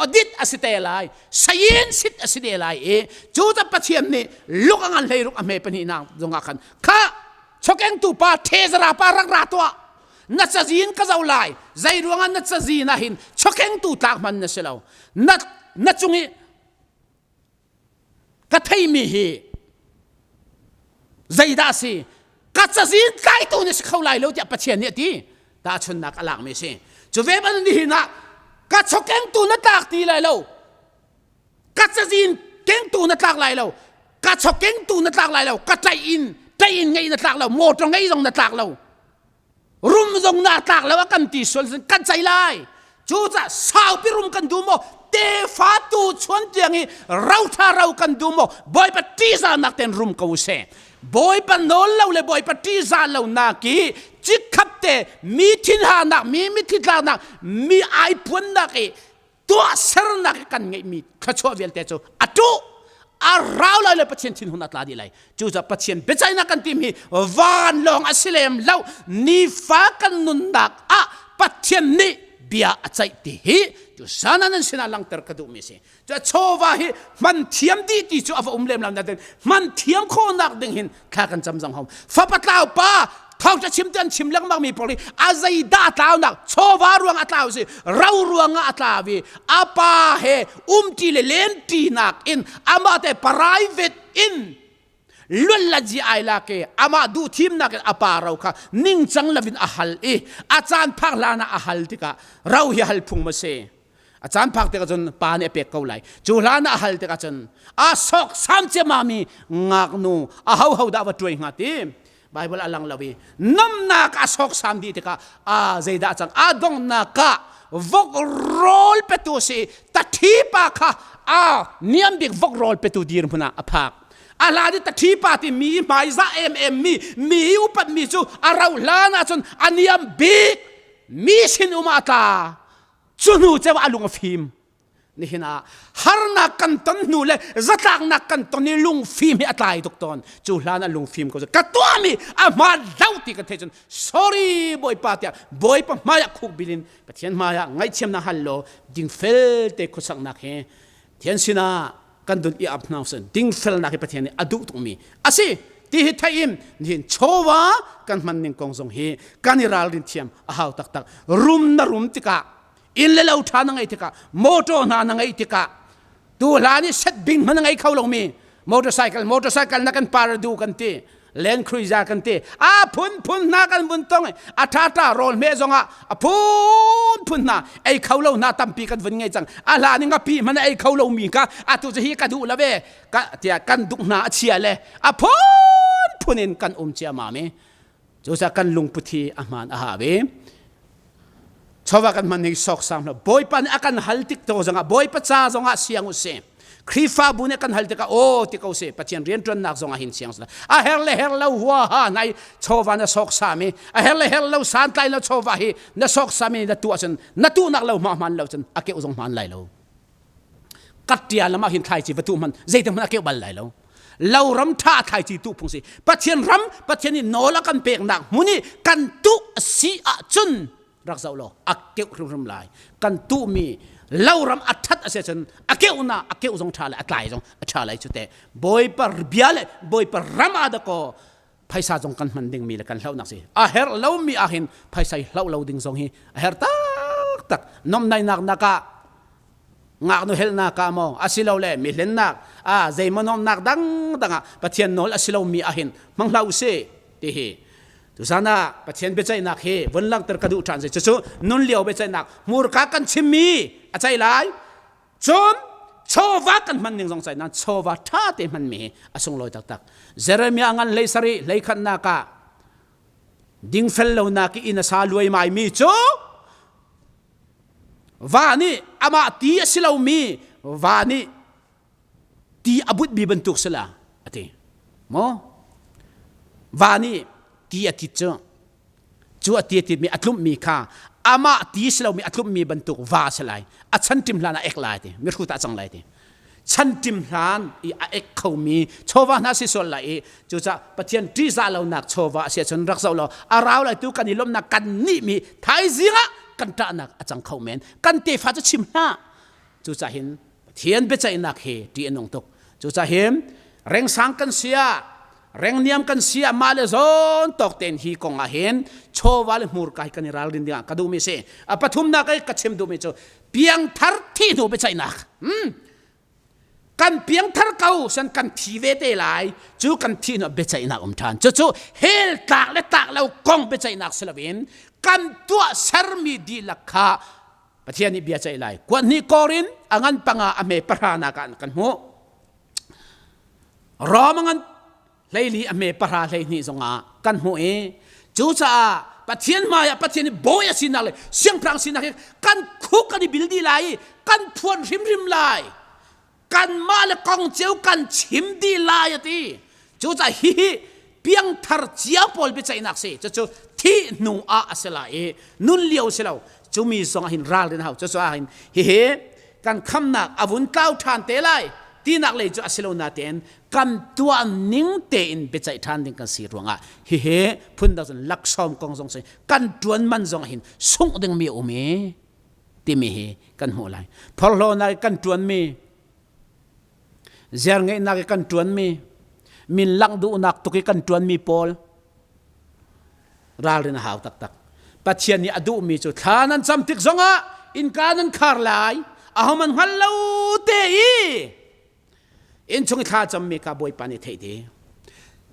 A: audit a si te lai sayin sit a si te lai i cu ta pathian nih luk a ngan hlei ruk a hme pahnih nak zongah khan kha chokengtu pa thezara pa rak ra tuah na cazin ka zo lai zei ruangah na cazin ah hin chokengtu tlak hman na si lo na na cung i ka theimi hi zeidah a si ka cazin tlaitu na si kho lai lo tiah Pathian nih a ti tahchunnak a lakmi a si cu ve ban nihin ah ka chokengtu na tlak ti lai lo ka cazin kengtu na tlak lai lo ka chokengtu na tlak lai lo ka tlaih in tlaih in ngeih na tlak lo motor ngei zong na tlak lo rum zong na tlak lo a kan ti sual kan cei lai cucaah saupi rum kan duh maw tefa tu chuan tiang i ro tha ro kan duh maw bawipa ṭihzahnak ten rum ko seh bawipa nawl lo le bawipa ṭihzah lo nak i chikkhat te mi thinhanak mi mitthli tlaknak mi aipuannak i tuahsernak kan ngeihmi thluachuah vialte cu a tuh a rau lai le Pathian thinhun a tla dih lai cucaah Pathian biaceihnak kan tim hi van lawng a si lem lo nifa kan nunnak ah Pathian nih bia a ceih ti hi tu sana nan sinah langter ka duhmi si cu chawva hi hman thiam dih ti cu a va um lem lo nain hman thiam khawhnak ding hin thla kan cam zong hom fapa tlau pa thawngṭha chim te an chim lengmang mi pawl hi a zeidah a tlaunak chawva ruang a tlau si ro ruangah a tlau i a pa he umṭi le lenṭinak in amah te private in luanlazi ai lak i amah duh thimnak in a pa ro kha ningcang lovin a hal i a caan phak hlan ah a hal tikah ro hi hal phung ma si a caan phak tikah cun pa nih a pek ko lai cu hlan ah a hal tikah cun a sok sam ciamami ngaknu a ho ho dah va tuai hnga ti Bible a lang lo i nomnak a sawksam dih tikah a zeidah cang a donghnak ah vok rawl petu si tathi pa kha a niam bik vok rawl petu dirhmun ah a phak a hlan i tathi pa ti mi hmaizah em em mi mi upat mi cu a rauh hlan ahcun a niam bik mi sin um ah a tla cu hnu ceu a lung a fim nihin ah harnak kan ton hnu le zatlaknak kan ton i lungfim hi a tlai tuk tawn cu hlan ah lungfim ko ka tuahmi a hmaan lo ti kan theih cun sorry bawipa tiah bawipa hmaiah khuk bil in pathian hmaiah ngaihthiamnak hal law dingfel te khuasaknak he Pathian sinah kan dun i ap hna usih dingfelnak hi Pathian nih a duh tukmi a si ti hi theih in nihin chawva kan hman ning kong zong hi kan i ralrin thiam a hau taktak rum na rum tikah inn le lo ṭha na ngeih tikah motor hna na ngeih tikah tu hlan i set bing hmanh na ngei kho lomi motorcycle motorcycle na kan paradu kan ti land cruiser kan ti a phunphun hna kan vun tong a ṭha ṭha rawl hmeh zongah a phunphun hna ei kho lo hna tampi kan vun ngei cang a hlan i ngapi hmanh ei kho lomi ka atu cu hi ka duh lo ve ka tiah kan duk hna a chia le a phunphun in kan um ciamam i Cucaah kan lungput hi a hmaan a hau i chawva kan hman hi sawksam hlah. Bawipa nih a kan hal tik to zongah Bawipa ca zongah siang u sih. Khrihfabu nih kan hal tikah aw ti ko seh Pathian rianṭuannak zong ah hin siang a her le her lo huaha nai chawva na sawk sami a her le her lo santlai lo chawva hi na sawk sami na tuah cun na tuhnak lo hma hman lo cun a keuh zong hman lai lo kattia lam ah hin thlaici va tuh hman zeitik hmanh a keuh bal lai lo lo ram ṭha thlaici tuh phung si Pathian ram Pathian nih nawl a kan peknak hmun i kan tuh a si ahcun rak zoh law a keuh hrimhrim lai kan tuhmi loram a ṭhat a si ahcun a keuhnak a keuh zong ṭha lai a tlai zong a ṭha lai cu teh Bawipa bia le Bawipa ram ah dakaw phaisa zong kan hman dingmi le kan hlohnak si a herh lomi ah hin phaisa i hloh lo ding zong hi a herh taktak nomnainak nakah ngaknu helnak ah maw asilole mi hlennak a zeimaw nomnak dangdang ah Pathian nawl a si lomi ah hin hmang hlah usih ti hi tuzan ah Pathian biaceihnak hi vun langhter ka duh ṭhan si cucu nun lio biaceihnak hmurka kan chimmi a ceih lai cun chawva kan hman ning zong ceih nan chawva ṭha te hmanmi hi a sunglawi taktak Jeremiah ngan hlei sarih hlei khatnak ah dingfel lonak i inn a sa luaimai mi cu Va nih amah ti a si lomi va nih ti a butmi bantuk si la a ti. Maw? Va nih ti a tit cu cu a ti a titmi a tlumhmi kha amah ti si lomi a tlumhmi bantuk va si lai. A chanṭim hlan ah ek lai ti. Mihrut ah cang lai ti. Chanṭim hlan i a ek khomi chawva hna si sual lai i cucaah Pathian ṭihzah lonak chawva a si ahcun rak zoh law a rau lai tu kan i lawmhnak kan nihmi thaizing ah kan ṭahnak a cang kho men kan tefa cu chim hlah cucaah hin Pathian biaceihnak hi ṭih a nung tuk cucaah hin rengsang kan si ah rengniam kan si ah mah le zawn tawk tein hi kong ah hin chawva le hmurka hi kan i ralrin ding ah ka duhmi si a pathumnak i ka chim duhmi cu piangthar thi hnu biaceihnak kan piangthar ko san kan thi ve te lai cu kan thi hnu biaceihnak um ṭhan cucu hell tlak le tlak lo kong biaceihnak si loin kan tuah sermi dihlak kha Pathian nih bia ceih lai kuat hnih korin a ngan panga a hme pahra nak ah kan hmuh Rom a ngan 14 a hme pahra 12 zongah kan hmuh i cucaah Pathian hmaiah Pathian nih bawi a sinak le siangpahrang sinak hi kan khuk kan i bil dih lai i kan phuan hrimhrim lai kanmah le kong cio kan chim dih lai a ti cucaah hihi piangthar cia pawl biaceihnak si cucu thih hnu ah a si lai i nun lio si lo cumi zong ah hin ralrin hau cucu ah hin hihi kan khamnak a vun tlau ṭhan te lai tinak lei cu a si lo natein kan tuah ning tein biaceih ṭhan ding kan si ruangah hihi phundang cun laksawng kong zong si kan ṭuan man zong hin sungh dingmi a um i timi hi kan hmuh lai phorhlawnak i kan ṭuanmi ziarngeihnak i kan ṭuanmi min langh duhnak tuk i kan ṭuanmi pawl ralrin a hau taktak Pathian nih a duhmi cu thla nan cam tik zongah innka nan khar lai ahoman hngal lo te i innchung i thla cammi kha Bawipa nih theih ti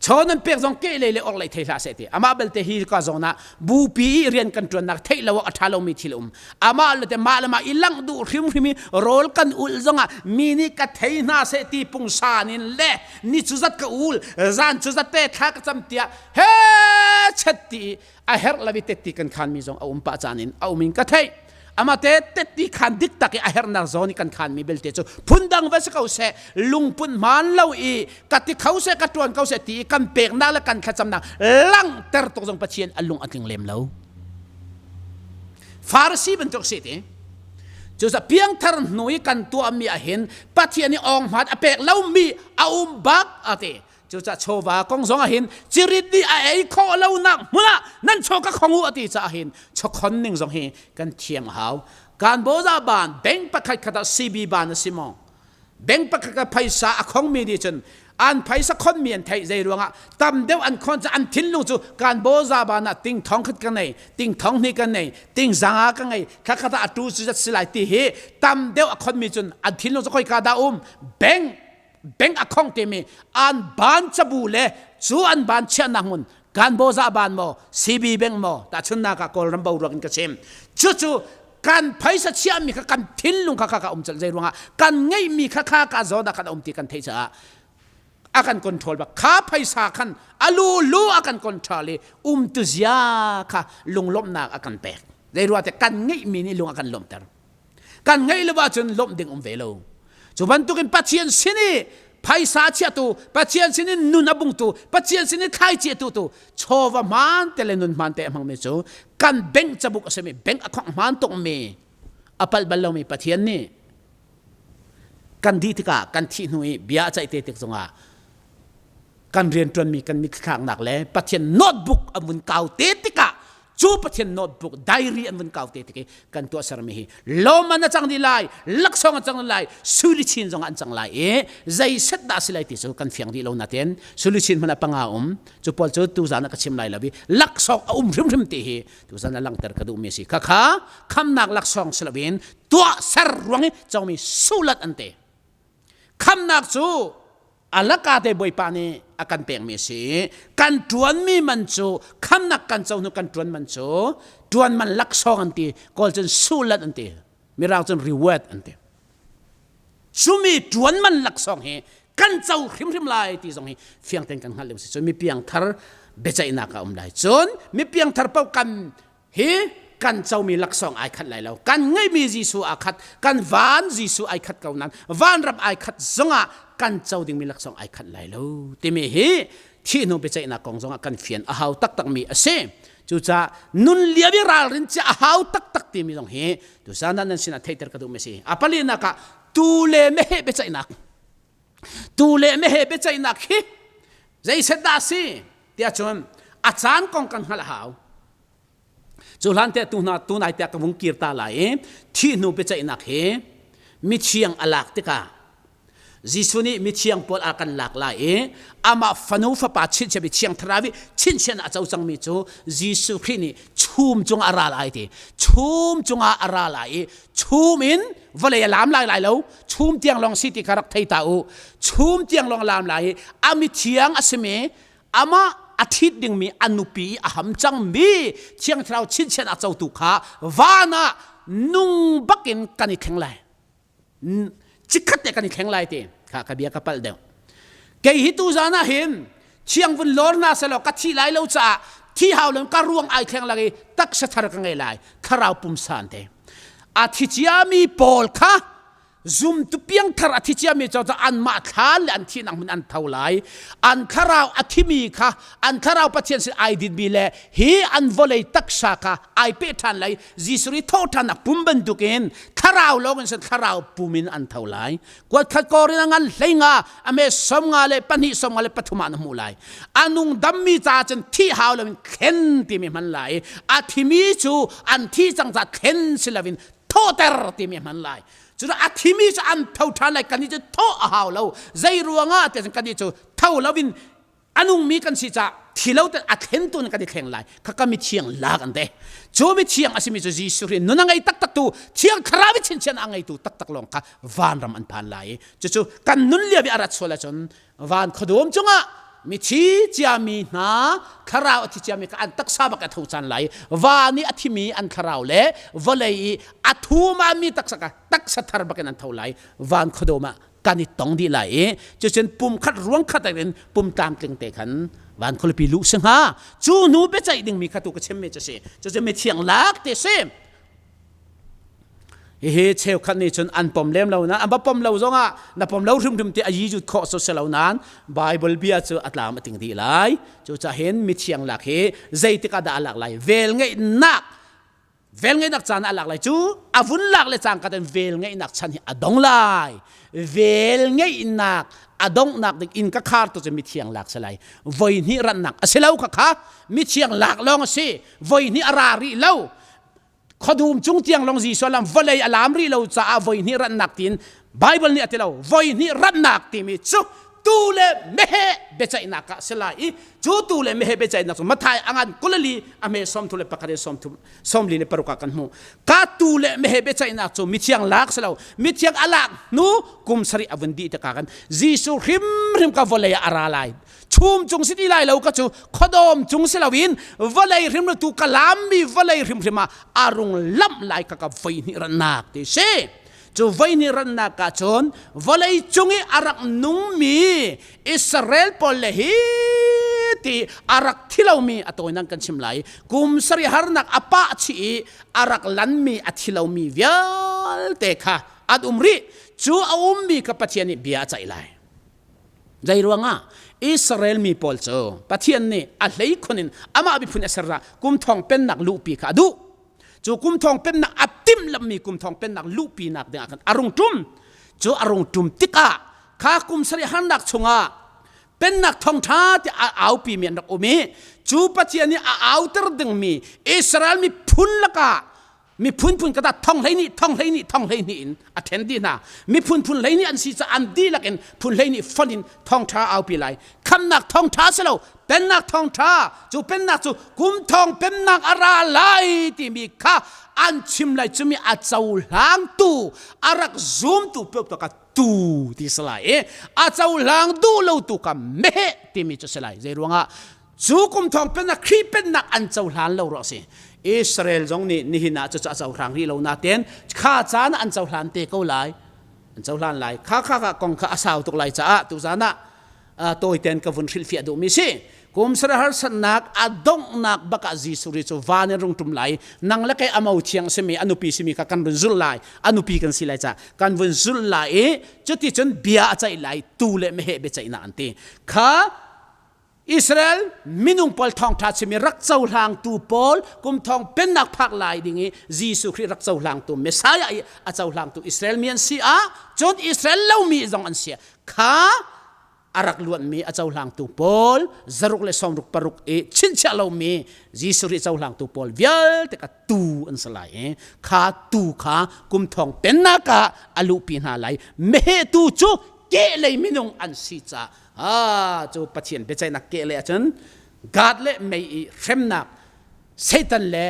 A: chaw nan pek zong ke lei le orh lei thei hlah seh ti amah belte hi ka zawn ah bupi i rian kan ṭuannak theih lo a ṭha lomi thil um amah le te mah le mah i langh duh hrimhrim i rawl kan ulh zongah mi nih ka thei hna seh ti pungsan in le ni cu zat ka ul zan cu zat te thla ka cam tiah he chet ti a herh lo i tetti kan khan mi zong a um pah caan in a um in ka theih amate tetti khan dik tak i a herhnak zawn i kan khan mi belte cu phundang va si ko seh lungput hmaan lo i ka ti kho seh ka tuan ko seh ti i kan peknak le kan thlacamnak langhter tuk zong Pathian a lung a tling lem lo Farasi bantuk si ti cucaah piangthar hnu i kan tuahmi ah hin Pathian i awng hmaan a pek lomi a um bak a ti Cucaah chawva kong zong ah hin cirit nih a ei khawh lonak hmun ah nan chaw ka khong u a ti caah hin chawkhon ning zong hi kan thiam a hau. Kan boza ban bank pakhat khat ah CB ban a si maw? Bank pakhat khat phaisa a khongmi nih cun an phaisa khonmi an theih zei ruangah tam deuh an khon cu an thinlung cu kan boza ban ah ting thong khat ka nei ting thong hnih ka nei ting zanga ka ngei thla khat ah a tu cu zat si lai ti hi tam deuh a khonmi cun an thinlung cu khoi ka dah um bank bank a khong timi an ban cabu le cu an ban chiahnak hmun kan bozah ban maw CB bank maw tahchunnak ah Kawlram boruak in ka chim cucu kan phaisa chiahmi kha kan thinlung kha kha ka um colh zei ruangah kan ngeihmi kha kha ka zawn ah kan um ti kan theih caah a kan control bak kha phaisa khan alu lu a kan control i um tu zia kha lunglawmhnak a kan pek zei ruah te kan ngeihmi nih lung a kan lawmhter kan ngeih lo ahcun lawmh ding um ve lo. Cu bantukin Pathian sin i phaisa chiatu, Pathian sin in nun a bungtu, Pathian sin i thlaici tu tu chawva hmaan te le nun hmaan te a hmangmi cu kan bank cabuk a simi bank a khongh hmaan tukmi a palh bal lomi Pathian nih kan dih tikah kan thih hnu i bia a ceih te tik zongah kan rianṭuanmi kan mithlaknak le Pathian notebook an vun kau te tikah cu Pathian notebook diary an vun kau te tik i kan tuahsermi hi lawman a cang dih lai laksawng a cang dih lai suilichin zong an cang lai i zei set dah si lai ti cu kan fiang dih lo natin suilichin hmanh ah panga um cu pawl cu tuzan ah ka chim lai lo i laksawng a um hrimhrim ti hi tuzan ah langhter ka duhmi a si khakha khamnak laksawng si loin tuahser ruang i comi sulat an te khamnak cu alaka te bawipa nih a kan pekmi a si kan ṭuanmi man cu khamnak kan co hnu kan ṭuan man cu ṭuan man laksawng an ti kawl cun sulat an ti mirang cun reward an ti cumi ṭuan man laksawng hi kan co hrimhrim lai ti zong hi fiang tein kan hngalh ding si cun mi piangthar biaceihnak a um lai cun mi piangthar paoh kan hi kan comi laksawng ai khat lai lo kan ngeihmi Jesuh aa khat kan van Jesuh ai khat ko nain vanram ai khat zongah kan co dingmi laksawng ai khat lai lo timi hi thih hnu biaceihnak kong zongah kan fian a hau taktakmi a si cucaah nun lio i ralrin cia a hau taktak timi zong hi tusan ah nan sinah theihter ka duhmi a si a palinak ah tu le meheh biaceihnak tu le meheh biaceihnak hi zeiset dah a si tiah cun a caan kong kan hngalh a hau Cu hlan te tu hna tu nai te ka vung kir ta lai i thih hnu biaceihnak hi mithiang a lak tikah Jesuh nih mithiang pawl a kan lak lai i amah fanu fapa chinchiah mi thiang thlarau i chinchiah a co cangmi cu Jesuh Khrih nih chum cungah a ra lai ti chum cungah a ra lai i chum in vawlei a lam lai lai lo chum tiang lawng si ti kha rak thei ta u chum tiang lawng lam lai i a mithiang a simi amah a ṭhit dingmi a nupi i a ham cangmi Thiang Thlarau chinchin a cotu kha van ah nung bakin kan i thleng lai. Chikkhat te kan i thleng lai ti kha ka bia ka palh deuh. Kei hi tu zan ah hin thiang vun lor na selaw ka thi lai lo caah thi hau lo ka ruang ai thleng lang i taksa thar ka ngei lai thlarau pumsan te a thi ciami pawl kha Zumtu piangthar a thi ciami cu anmah thlan le an thihnak hmun an tho lai. An thlarau a thimi kha an thlarau Pathian sin ai dinmi le hi an vawlei taksa kha ai peh ṭhan lai. Jesuh nih thawhṭhannak pum bantukin thlarau lawng in sin thlarau pum in an tho lai. Kuatkhat kawrin a ngan hleinga a me 54 le 2 43 ah na hmuh lai. A nung dammi ca cun thih hau loin thlen timi hman lai. A thimi cu an thi cang ca thlen si loin thawhter timi hman lai cu a thimi cu an tho ṭhan lai kannih cu thawh a hau lo zei ruangah ti cun kannih cu tho loin a nungmi kan si caah thi lo te a thlen tu in kan i thleng lai kha ka mithiang lak an te cu mithiang a simi cu Jesuh Khrih nun a ngei taktak tu thiang thlarau i chinchin a ngeitu taktak lawng kha vanram an phan lai i cucu kan nun lio i a rat sual ahcun Van khuadawm cungah mithi ciami hna thlarau a thi ciami kha an taksa bak a tho caan lai van i a thimi an thlarau le vawlei i a thumami taksa kha taksa thar bakin an tho lai van khuadawm ah kan i tong dih lai i cucun pum khat ruang khat in pum tlamtling te khan van khualipi luh si hnga cu hnu biaceih dingmi kha tu ka chimmi cu si cucu mithiang lak te si Hihi cheukhat nih cun an pom lem lo nain an va pom lo zongah na pom lo hrimhrim ti a yijut khawh so si lo nain Bible bia cu a tlam a ting dih lai. Cucaah hin mithiang lak hi zeitik ah dah a lak lai? Velngeihnak velngeihnak caan a lak lai cu a vun lak le cangka ten velngeihnak chan hi a dong lai. Velngeihnak a donghnak ding inn ka khar tu cu mithiang lak si lai. Voi hnih rannak a si lo kha kha mithiang lak lawng a si. Voi hnih a ra rih lo. Khuadum cung tiang lawng Jesuh lam vawlei a lam rih lo caah voi hnih rannak tiin Bible nih a ti lo. Voi hnih rannak timi cu tu le meheh biaceihnak ah si lai i cu tu le meheh biaceihnak cu Mathai a ngan kulali a hme sawmthum le pakhat in sawmthum sawmli le paruk ah kan hmuh. Ka tu le meheh biaceihnak cu mithiang lak si lo. Mithiang a lak hnu kum sarih a vun dih tikah kan Jesuh hrimhrim ka vawlei ah a ra lai. Chum cung si ti lai lo ka cu khuadawm cung si loin vawlei hrimhrim tu ka lammi vawlei hrimhrim ah a rung lamh lai ka ka voi hnih rannak ti si cu voi hnih rannak ah cun vawlei cung i a rak nungmi Israel pawl le hi ti a rak thi lomi a tawinak kan chim lai kum sarih harnak a pah chih i a rak lanmi a thi lomi vialte kha. An um rih. Cu a ummi kha Pathian nih bia a ceih lai. Zei ruangah Israel mi pawl cu Pathian nih a hleikhun in amah miphun a ser ah kum thong pennak luhpi kha a duh. Cu kum thong pennak a timhlamhmi kum thong pennak luhpinak dingah khan a rung ṭum. Cu a rung ṭum tikah kha kum sarih harnak chungah pennak thawngṭha ti a aupi mi an rak um i cu Pathian nih a auter dingmi Israel miphun lakah miphun phun kata thong 12 thong 12 thong 12 in a ṭhen dih hna. Miphun phun 12 an si caah an dihlak in phun 12 fonh in thawngṭha aupi lai. Khamnak thawngṭha si lo, pennak thawngṭha. Cu pennak cu kum thong pennak a ra lai timi kha an chim lai. Cumi a cohlangtu, a rak zumtu paoh ka tu ti si lai i a cohlang duh lo tu ka meheh timi cu si lai. Zei ruangah cu kum thong pennak Khrih pennak an cohlan lo ruah si. Israel zong nih nihin ah cucu a cohlang rih lo nain kha caan ah an cohlan te ko lai, an cohlan lai. Kha kha kha kong kha a sau tuk lai caah tuzan ah tawiten ka vun hrilhfiah duhmi si. Kum sara harsatnak a donghnak bak ah Jesuh Khrih cu van in rung ṭum lai. Nang le kei a mo thiang simi, a nupi simi kha kan vun zulh lai. A nupi kan si lai caah kan vun zulh lai i cuticun bia a ceih lai, tu le meheh biaceihnak an ti. Kha Israel minung pawl thawngṭha chimi rak cohlangtu pawl kum thong pennak phak lai ding i Jesuh Khrih rak cohlangtu Messiah i a cohlangtu Israel mi an si ah cun Israel lomi zong an si kha a rak luanmi a cohlangtu pawl 166 i chinchiah lomi Jesuh Khrih cohlangtu pawl vialte kha tu an si lai i kha tu kha kum thong pennak ah a luhpi hna lai. Meheh tu cu kehlei minung an si caah ah cu Pathian biaceihnak kehlei ahcun God le mei i hremnak Satan le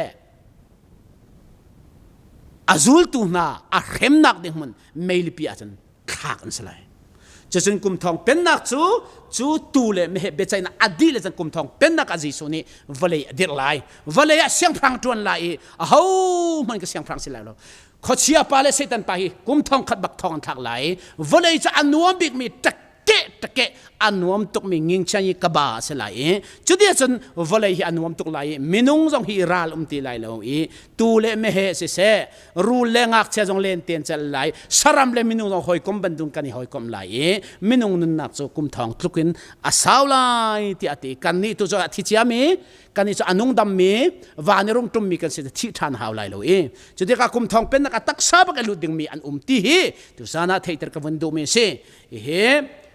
A: a zultu hna a hremnak ding hmun meilipi ahcun thlak an si lai. Cucun kum thong pennak cu cu tu le meheh biaceihnak a dih le cun kum thong pennak ah Jesuh nih vawlei a dirh lai. Vawlei ah siangpahrang ṭuan lai i aho hmanh ka siangpahrang si lai lo. Khuachia pa le Satan pa hi kum thong khat bak thong an thlak lai i vawlei cu a nuam bikmi ṭakkeh ṭakkeh a nuam tukmi ngingchiang i kaba a si lai i cuti ahcun vawlei hi a nuam tuk lai i minung zong hi ral um ti lai lo i tu le meheh siseh rul le ngakchia zong len ten cel lai, saram le minung zong hawikom bantuk kan i hawikom lai i minung nunnak cu kum thong tluk in a sau lai tiah a ti. Kannih tu cu a thi ciami, kannih cu a nung dammi, van i rung ṭummi kan si, thih ṭhan hau lai lo i cu tikah kum thong pennak a taksa bak i lut dingmi an um ti hi tuzan ah theihter ka vun duhmi a si. Hihi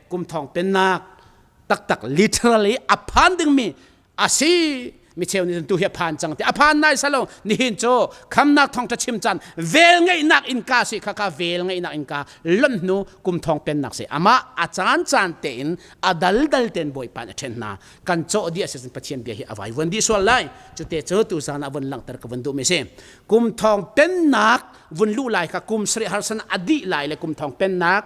A: kum thong pennak taktak literally a phan dingmi a si. Micheu nih tu hi a phan cang ti a phan nai salo. Nihin cu khamnak thawngtha chim caan, vel ngeihnak innka si kha kha vel ngeihnak innka lonh hnu kum thong pennak si amah a caan caan tein a dal dal ten Bawipa a ṭhen hna. Kan cawh dih a si Pathian bia hi a vai vuan dih sual lai. Cute cu tu zan ah vun langhter ka vun duh mi si. Kum thong pennak vun luh lai kha kum sarih harsan a dih lai le kum thong pennak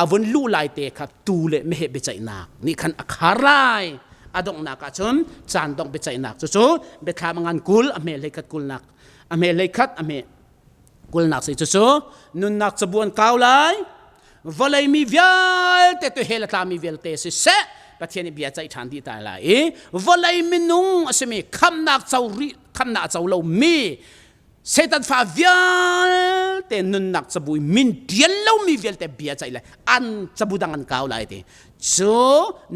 A: a vun luh lai te kha tu le meheh biaceihnak nih khan a khar lai. A donghnak ah cun caan dongh biaceihnak cucu Biathlam a ngan 20 a hme 21 kulnak a hme 21 a hme kulnak si. Cucu nunnak cabuan kau lai, vawlei mi vialte tu hell a tlami vialte siseh Pathian nih bia ceih ṭhan dih ta lai i vawlei minung a simi khamnak co rih khamnak a co lomi Satan fa vialte, nunnak cabu i min ṭial lomi vialte bia ceih le an cabu dang an kau lai ti. Cu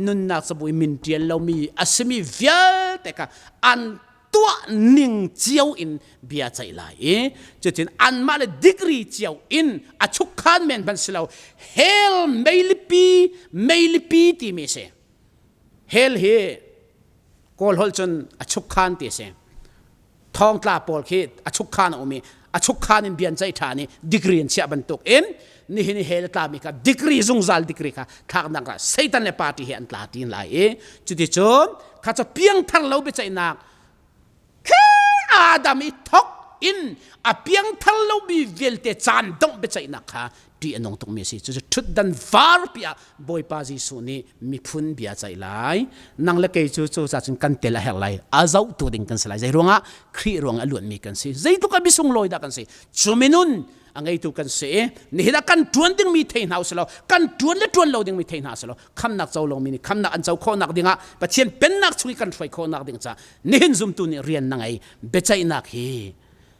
A: nunnak cabu i min ṭial lomi a simi vialte kha an tuah ning cio in bia ceih lai i cutin anmah le degree cio in a chukkhan men hmanh si lo, hell meilipi meilipi timi si. Hell hi Kawl holh cun a chukkhan ti a si. Thongtla pawl khi a chukkhan a um i a chukkhan in bian ceih ṭhan i degree in chiah bantuk in nihin i hell tlami kha degree, zungzal degree kha thlaknak ah Satan le party he an tla ṭin lai i cuticun kha cu piangthar lo biaceihnak khi Adam i thok in a piangthar lomi vialte caan dongh biaceihnak kha ṭih a nung tukmi a si. Cucu ṭhutdan varpi ah Bawipa Jesuh nih miphun bia ceih lai. Nang le kei cu cucaah cun kan tel a herh lai. A zohtu ding kan si lai. Zei ruangah? Khrih ruang a luanmi kan si. Zeitluk a misunglawi dah kan si. Cu minun a ngeitu kan si i nihin ah kan ṭuan dingmi thei hna usih law, kan ṭuan le ṭuan lo dingmi thei hna usih law, khamnak co lomi nih khamnak an co khawhnak dingah, Pathian pennak chung i kan hruai khawhnak ding caah nihin zumtu nih rian na ngei. Biaceihnak hi.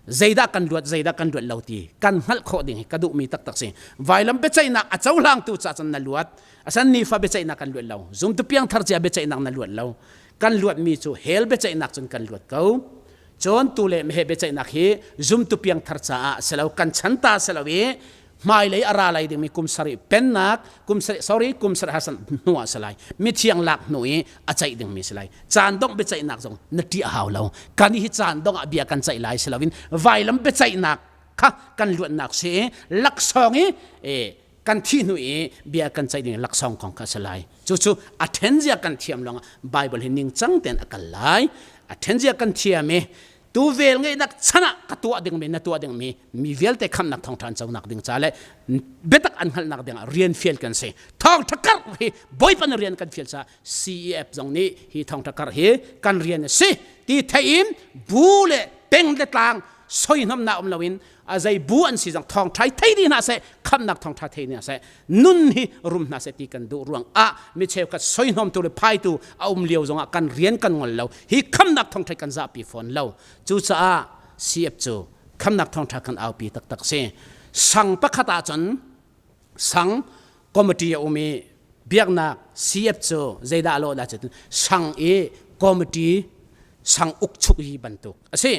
A: Zeidah kan luat, zeidah kan luat lo ti kan hngalh khawh ding hi ka duhmi taktak si. Vailam biaceihnak a cohlangtu ca cun na luat. Asan nifa biaceihnak kan luat lo. Zumtu piangthar cia biaceihnak na luat lo. Kan luatmi cu hell biaceihnak cun kan luat ko. Cun tu le meheh biaceihnak hi zumtu piangthar caah si lo, kan chan ta si lo i hmailei a ra lai dingmi kum sarih pennak kum sarih sorry kum sarih hasan hnu ah si lai, mithiang lak hnu i a ceih dingmi si lai. Caan dongh biaceihnak zong na ṭih a hau lo. Kan hi caan dongh ah bia kan ceih lai si loin vailam biaceihnak kha kan luatnak si i laksawng i kan thih hnu i bia kan ceih ding laksawng kong kha a si lai. Cucu a ṭhen zia kan thiam lawng Bible hi ningcang tein a kal lai. A ṭhen zia kan thiam i tu vel ngeihnak chan ah ka tuah dingmi na tuah dingmi mi vialte khamnak thawngṭha an conak ding ca le biatak an hngalhnak ding ah rian fial kan si. Thawngṭha karh hi Bawipa na rian kan fial caah CEF zong nih hi thawngṭha karh hi kan rian a si ti theih in bu le peng le tlang soihnamnak um loin a zei bu an si zong thawngṭha thei dih hna seh, khamnak thawngṭha thei hna seh, nun hi rum hna seh ti kan duh ruang ah mi cheukhat soihnawmtu le phaitu a um lio zongah kan rian kan ngol lo. Hi khamnak thawngṭha kan zahpi fawn lo. Cucaah CF cu khamnak thawngṭha kan aupi taktak si. Sang pakhat ahcun sang committee a um i biaknak CF cu zeidah a lawh dah cun sang i committee sang ukchuk hi bantuk a si.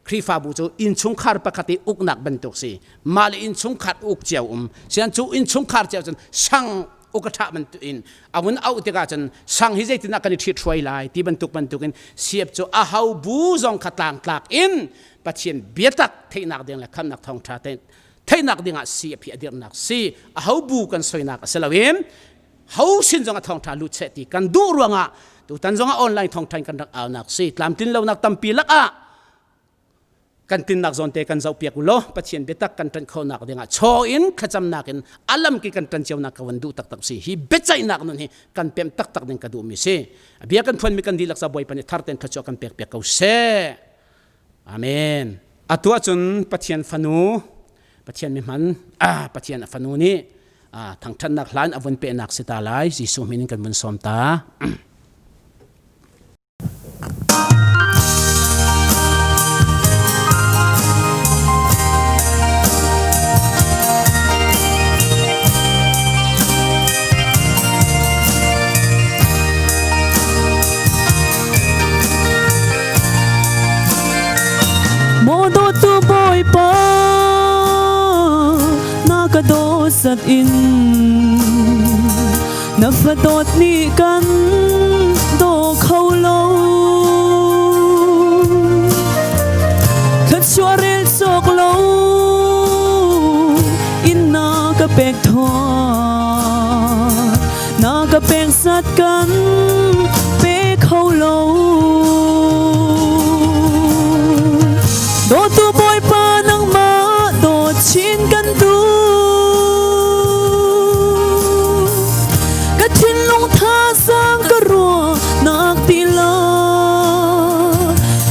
A: Khrihfabu cu innchungkhar pakhat i uknak bantuk si. Mah le innchungkhar uk cio um. Sian cu innchungkhar cio cun sang uk a ṭha bantuk in a vun auh tikah cun sang hi zeitindah kan i ṭhithruai lai ti bantuk bantukin siap cu a ho bu zong kha tlangtlak in Pathian biatak theihnak ding le khamnak thawngṭha te theihnak ding ah si a phi a dirhnak si. A ho bu kan soinak a si loin ho sin zong a thawngṭha lut seh ti kan duh ruangah tutan zong ah online thawngṭha in kan rak aunak si. Tlamtlin lonak tampi lakah kan tinnak zawn te kan zoh piak u law Pathian biatak kan ṭanh khawhnak dingah chaw in thlacamnak in alam ki kan ṭan cionak ka van duh taktak si. Hi biaceihnak nun hi kan pem taktak ding ka duhmi si. Bia kan phuanmi kan dihlak sa Bawipa nih thar ten thluachuah kan pek piak ko seh. Amen. Atu ahcun Pathian fanu, Pathian mi hman, Pathian a fanu nih thangṭhatnak hlan a vun pehnak si ta lai. Jesuh min in kan vun sawm ta.
B: Maw dawtu Bawipa, na ka dawt in na fa dawt nih kan daw kho lo. Thluachuah rel cawk lo in na ka pek thawng, na ka pek zat kan pe kho lo. Dawtu Bawipa, nangmah dawt chin kan duh. Ka thinlung thazaang ka ruahnak ti lo,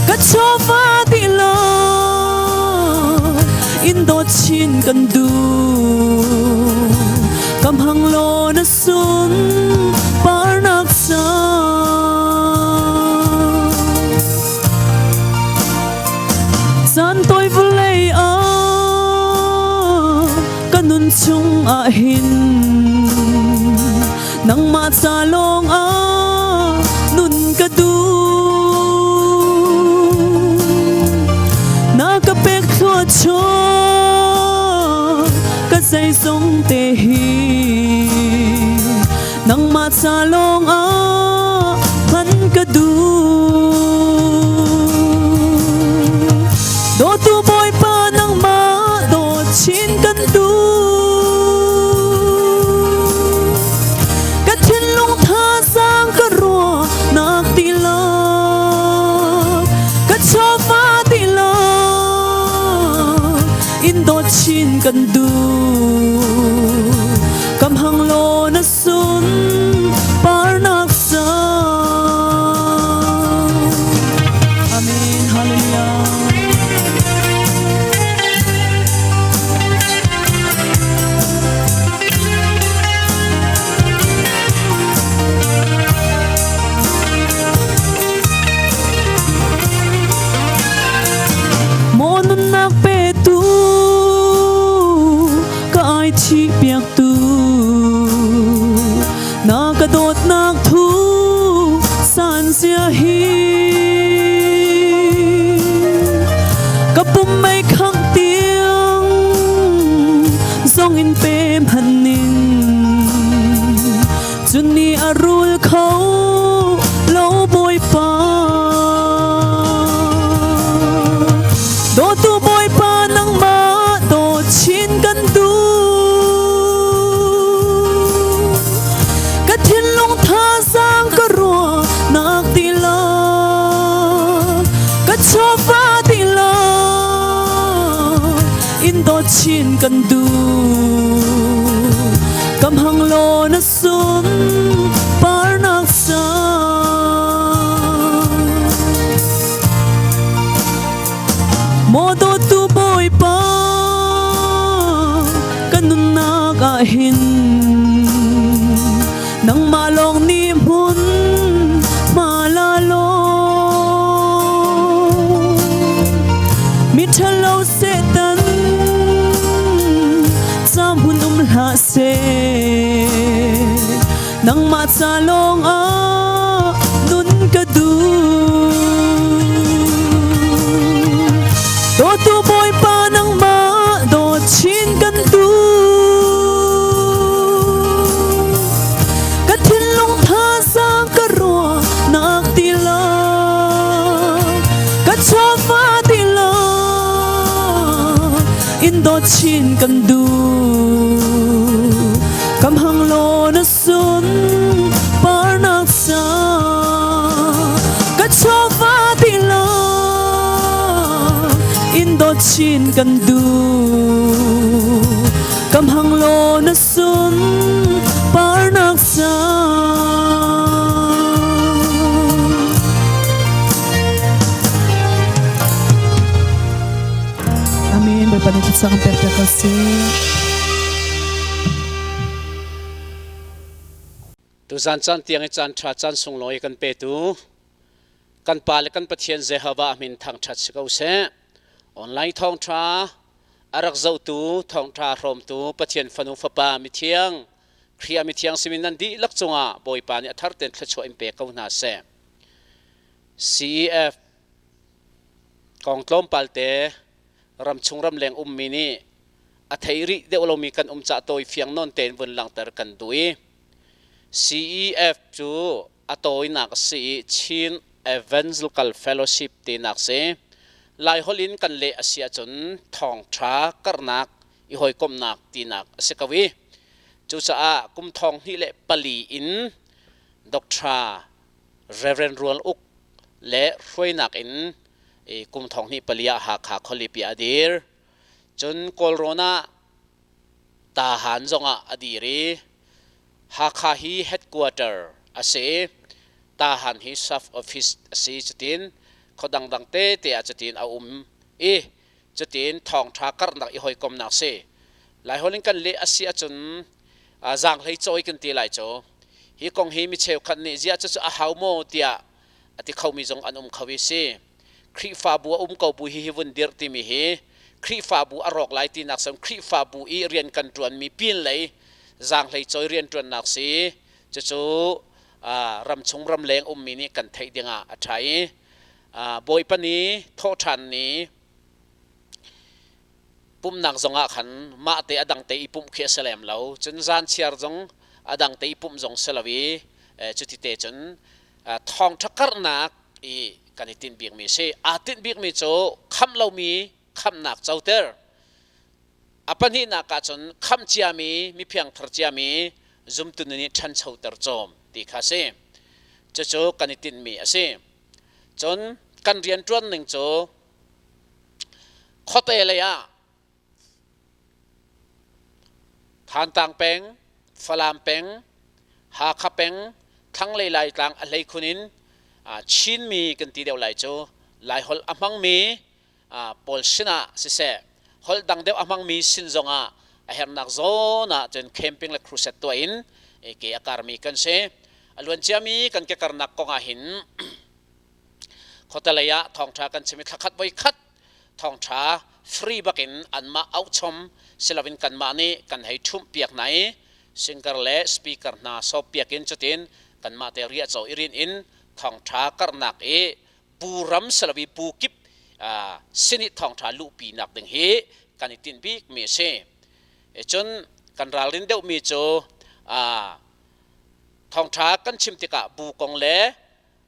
B: ka chawva ti lo in dawt chin kan duh. Kam hang law na sun parnak ca. Caan tawi vawlei ah ka nun chung ah hin nangmah ca lawng ah nun ka duh. Na ka pek thluachuah ka zeizong te hi nangmah ca lawng ah hman ka duh. Dawtu Bawipa, nangmah dawt chin kan duh. Ka thinlung thazaang ka ruahnak ti lo, ka chawva ti lo in dawt chin kan duh. Kam hang law na sun parnak sa. Amen. Hallelujah. Maw nunnak thih piaktu na ka dawtnak thu san zia hi ka pum mei khangh tiang zong in pe hmanh ning cun ni a rul kho lo Bawipa. Dawtu Bawipa nangmah dawt chin kan duh. Ka thinlung thazaang ka ruahnak ti lo, ka chawva ti lo, in dawt chin kan duh. Kam hang law na sun parnak sa. Maw dawtu Bawipa ka nunnak ah hin nangmah lawng nih hmun hma la law miṭhalo Satan ca hmun um hlah seh nangmah ca lawng ah nun ka duh. Dawtu Bawipa nangmah dawt chin kan duh. Ka thinlung thazaang ka ruahnak ti lo, ka chawva ti lo, in dawt chin kan duh. Kam hang law na sun parnak sa ka chawva ti lo in dawt chin kan duh kam hang law na sun parnak sa. Amen. Bawipa nih thlacam kan pek piak ko seh.
A: Tuzan caan tiang i caan ṭha caan sunglawi kan petu kan Pa le kan Pathian Jehovah min thangṭhat si ko seh. Online thawngṭha a rak zohtu thawngṭha hrawmtu Pathian fanu fapa mithiang Khrih ah mithiang simi nan dihlak cungah Bawipa nih a thar tein thluachuah in pe ko hna seh. CEF kong tlawmpal te ramchung ramleng ummi nih a thei rih deuh lomi kan um cah tawi fiang nawn tein vun langhter kan duh i CEF cu a tawinak a si i Chin Evangelical Fellowship tinak si. Laiholh in kan leh a si ahcun thawngṭha karhnak i hawikomhnak tinak a si ko i cucaah kum thong hnih le pali in Dr. Reverend Rual Uk le hruainak in kum thong hnih pali ah Hakha khualipi ah a dir. Cun Kawlrawn ah Tahan zongah a dir i Hakha hi headquarter a si i Tahan hi sub office a si. Cutin khua dangdang tete ah cutin a um i cutin thawngṭha karhnak i hawikomnak si. Laiholh in kan leh a si ahcun zaanghlei cawi kan ti lai cu. Hi kong hi mi cheukhat nih ziah cucu a hau maw tiah a ti khomi zong an um kho i si. Khrihfabu a um ko bu hi hi vun dirh timi hi Khrihfabu a rawk lai tinak sem Khrihfabu i rian kan ṭuanmi pin lei zaanghlei cawi rianṭuannak si. Cucu ramchung ramleng ummi nih kan theih dingah a ṭha i Bawipa ni thawhṭhan ni pumhnak zongah khan mah te a dang te i pumh khi a si lem lo. Cun zan chiar zong a dang te i pumh zong si lo i cuti te cun thawngṭha karhnak i kan i tinh bikmi a si. Aa tinh bikmi cu khamh lomi khamhnak coter. A pahnihnak ah cun khamh ciami miphiangthar ciami zumtu nih ṭhanchoter cawm ti kha a si. Cucu kan i tinhmi a si. Cun kan rianṭuan ning cu khuate lei ah Thantlang peng, Falam peng, Hakha peng, thlanglei Laitlang a hleikhun in Chinmi kan ti deuh lai cu Laiholh a hmangmi pawl sinah siseh holh dang deuh a hmangmi sin zongah a herhnak zawn ah cun camping le crusade tuah in ke a karmi kan si. A luan ciami kan ke karnak kong ah hin khuatelei ah thawngṭha kan chim i thlakhat voi khat thawngṭha free bakin anmah auhchom siloin kanmah nih kan hei ṭhumh piak hna i singer le speaker hna sawp piak in cutin kanmah te riahcaw i rin in thawngṭha karhnak i bu ram siloin bu kip sin i thawngṭha luhpi nak ding hi kan i tinh bik mi a si. Cun kan ralrin deuhmi cu thawngṭha kan chim tikah bu kong le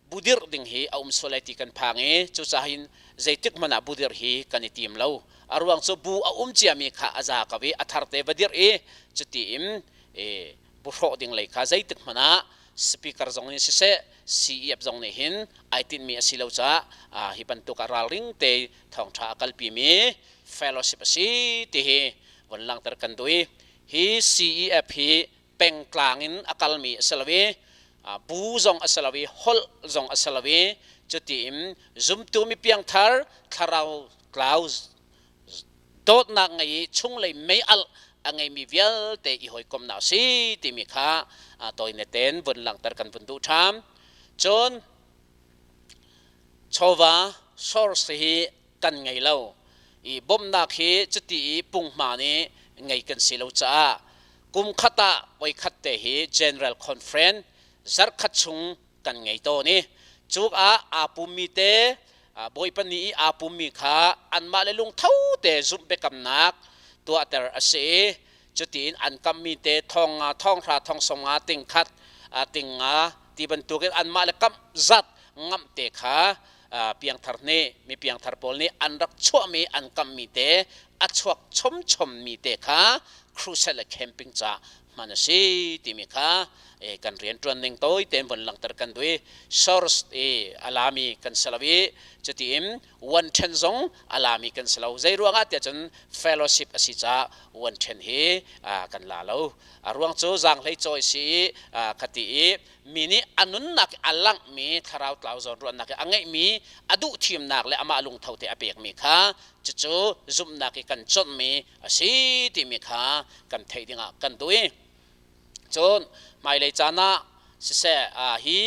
A: bu dirh ding hi a um sual lai ti kan phang i cucaah hin zeitik hmanh ah bu dirh hi kan i tim lo. A ruang cu bu a um ciami kha a za ko i a thar te va dirh i cuti in bu hrawh ding lei kha zeitik hmanh ah speaker zong nih siseh CEF zong nih hin ai tinhmi a si lo caah hi bantuk ah ralring te thawngṭha a kalpimi fellowship a si ti hi von langhter kan duh i hi CEF hi pengtlang in a kalmi a si lo i bu zong a si lo i holh zong a si lo i cuti in zumtu mi piangthar thlarau tlau dawtnak ngei i chunglei mei alh a ngeimi vialte i hawikomhnak a si timi kha tawine ten vun langhter kan vun duh ṭham. Cun chawva source hi kan ngei lo i bawmhnak hi cuti i punghma nih ngei kan si lo caah kum khat ah voikhat te hi General Conference zarhkhat chung kan ngei tawn i cu ah aa pummi te Bawipa ni i aa pummi kha anmah le lungtho te zumh biakamnak tuahter a si i cutiin an kammi te thong nga thong hra thong sawm nga ting khat ting nga ti bantukin anmah le kamh zat ngamh te kha piangthar nih mi piangthar pawl nih an rak chuahmi an kammi te a chuak chomchommi te kha crusade le camping ca hman a si timi kha kan rianṭuan ning tawi tein von langhter kan duh i source i a lami kan si lo i cutiin one ṭhen zong a lami kan si lo. Zei ruangah tiah cun fellowship a si caah one ṭhen hi kan la lo. A ruang cu zaanghlei cawi si i khati i mi nih a nunnak a langhmi thlarau tlau zawn ruahnak i a ngeihmi a duh thimnak le amah lungtho te a pekmi kha cucu zumhnak i kan cawnhmi a si timi kha kan theih dingah kan duh i cun hmailei caan ah siseh hi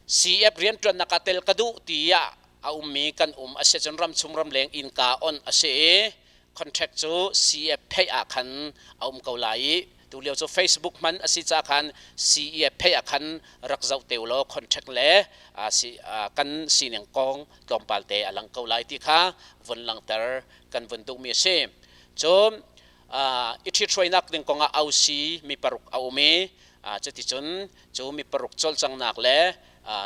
A: CF rianṭuannak ah tel ka duh tiah a ummi kan um a si cun ramchung ramleng innka on a si i contract cu CF pheih ah khan a um ko lai i tulio cu Facebook hman a si ca khan CEF pheih ah khan rak zoh te ulaw contract le kan sining kong tlawmpal te a lang ko lai ti kha vun langhter kan vun duhmi a si. Cun i ṭhithruainak ding kongah ausi mi paruk a um i cuticun cu mi paruk cawlcanghnak le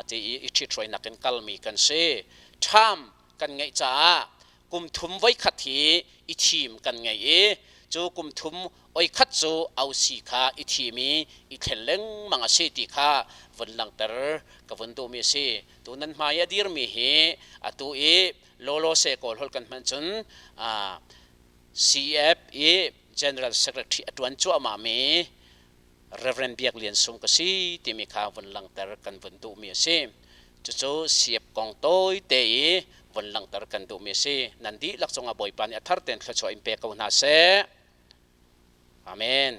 A: ti i i ṭhithruainak in kalmi kan si. Ṭham kan ngeih caah kum thum voikhat hi i thim kan ngei i cu kum thum oikhat cu ausi kha i thim i i thlen lengmang a si ti kha vun langhter ka vun duhmi a si. Tu nan hmai a dirmi hi atu i lawlawse kawl holh kan hman cun CF i General Secretary a ṭuan cuahmah mi Reverend Biak Lian Sung ka si timi kha vun langhter kan vun duhmi a si. Cucu CF kong tawi te i vun langhter kan duhmi a si. Nan dihlak cungah Bawipa nih a thar tein thluachuah in pe ko hna seh. Amen.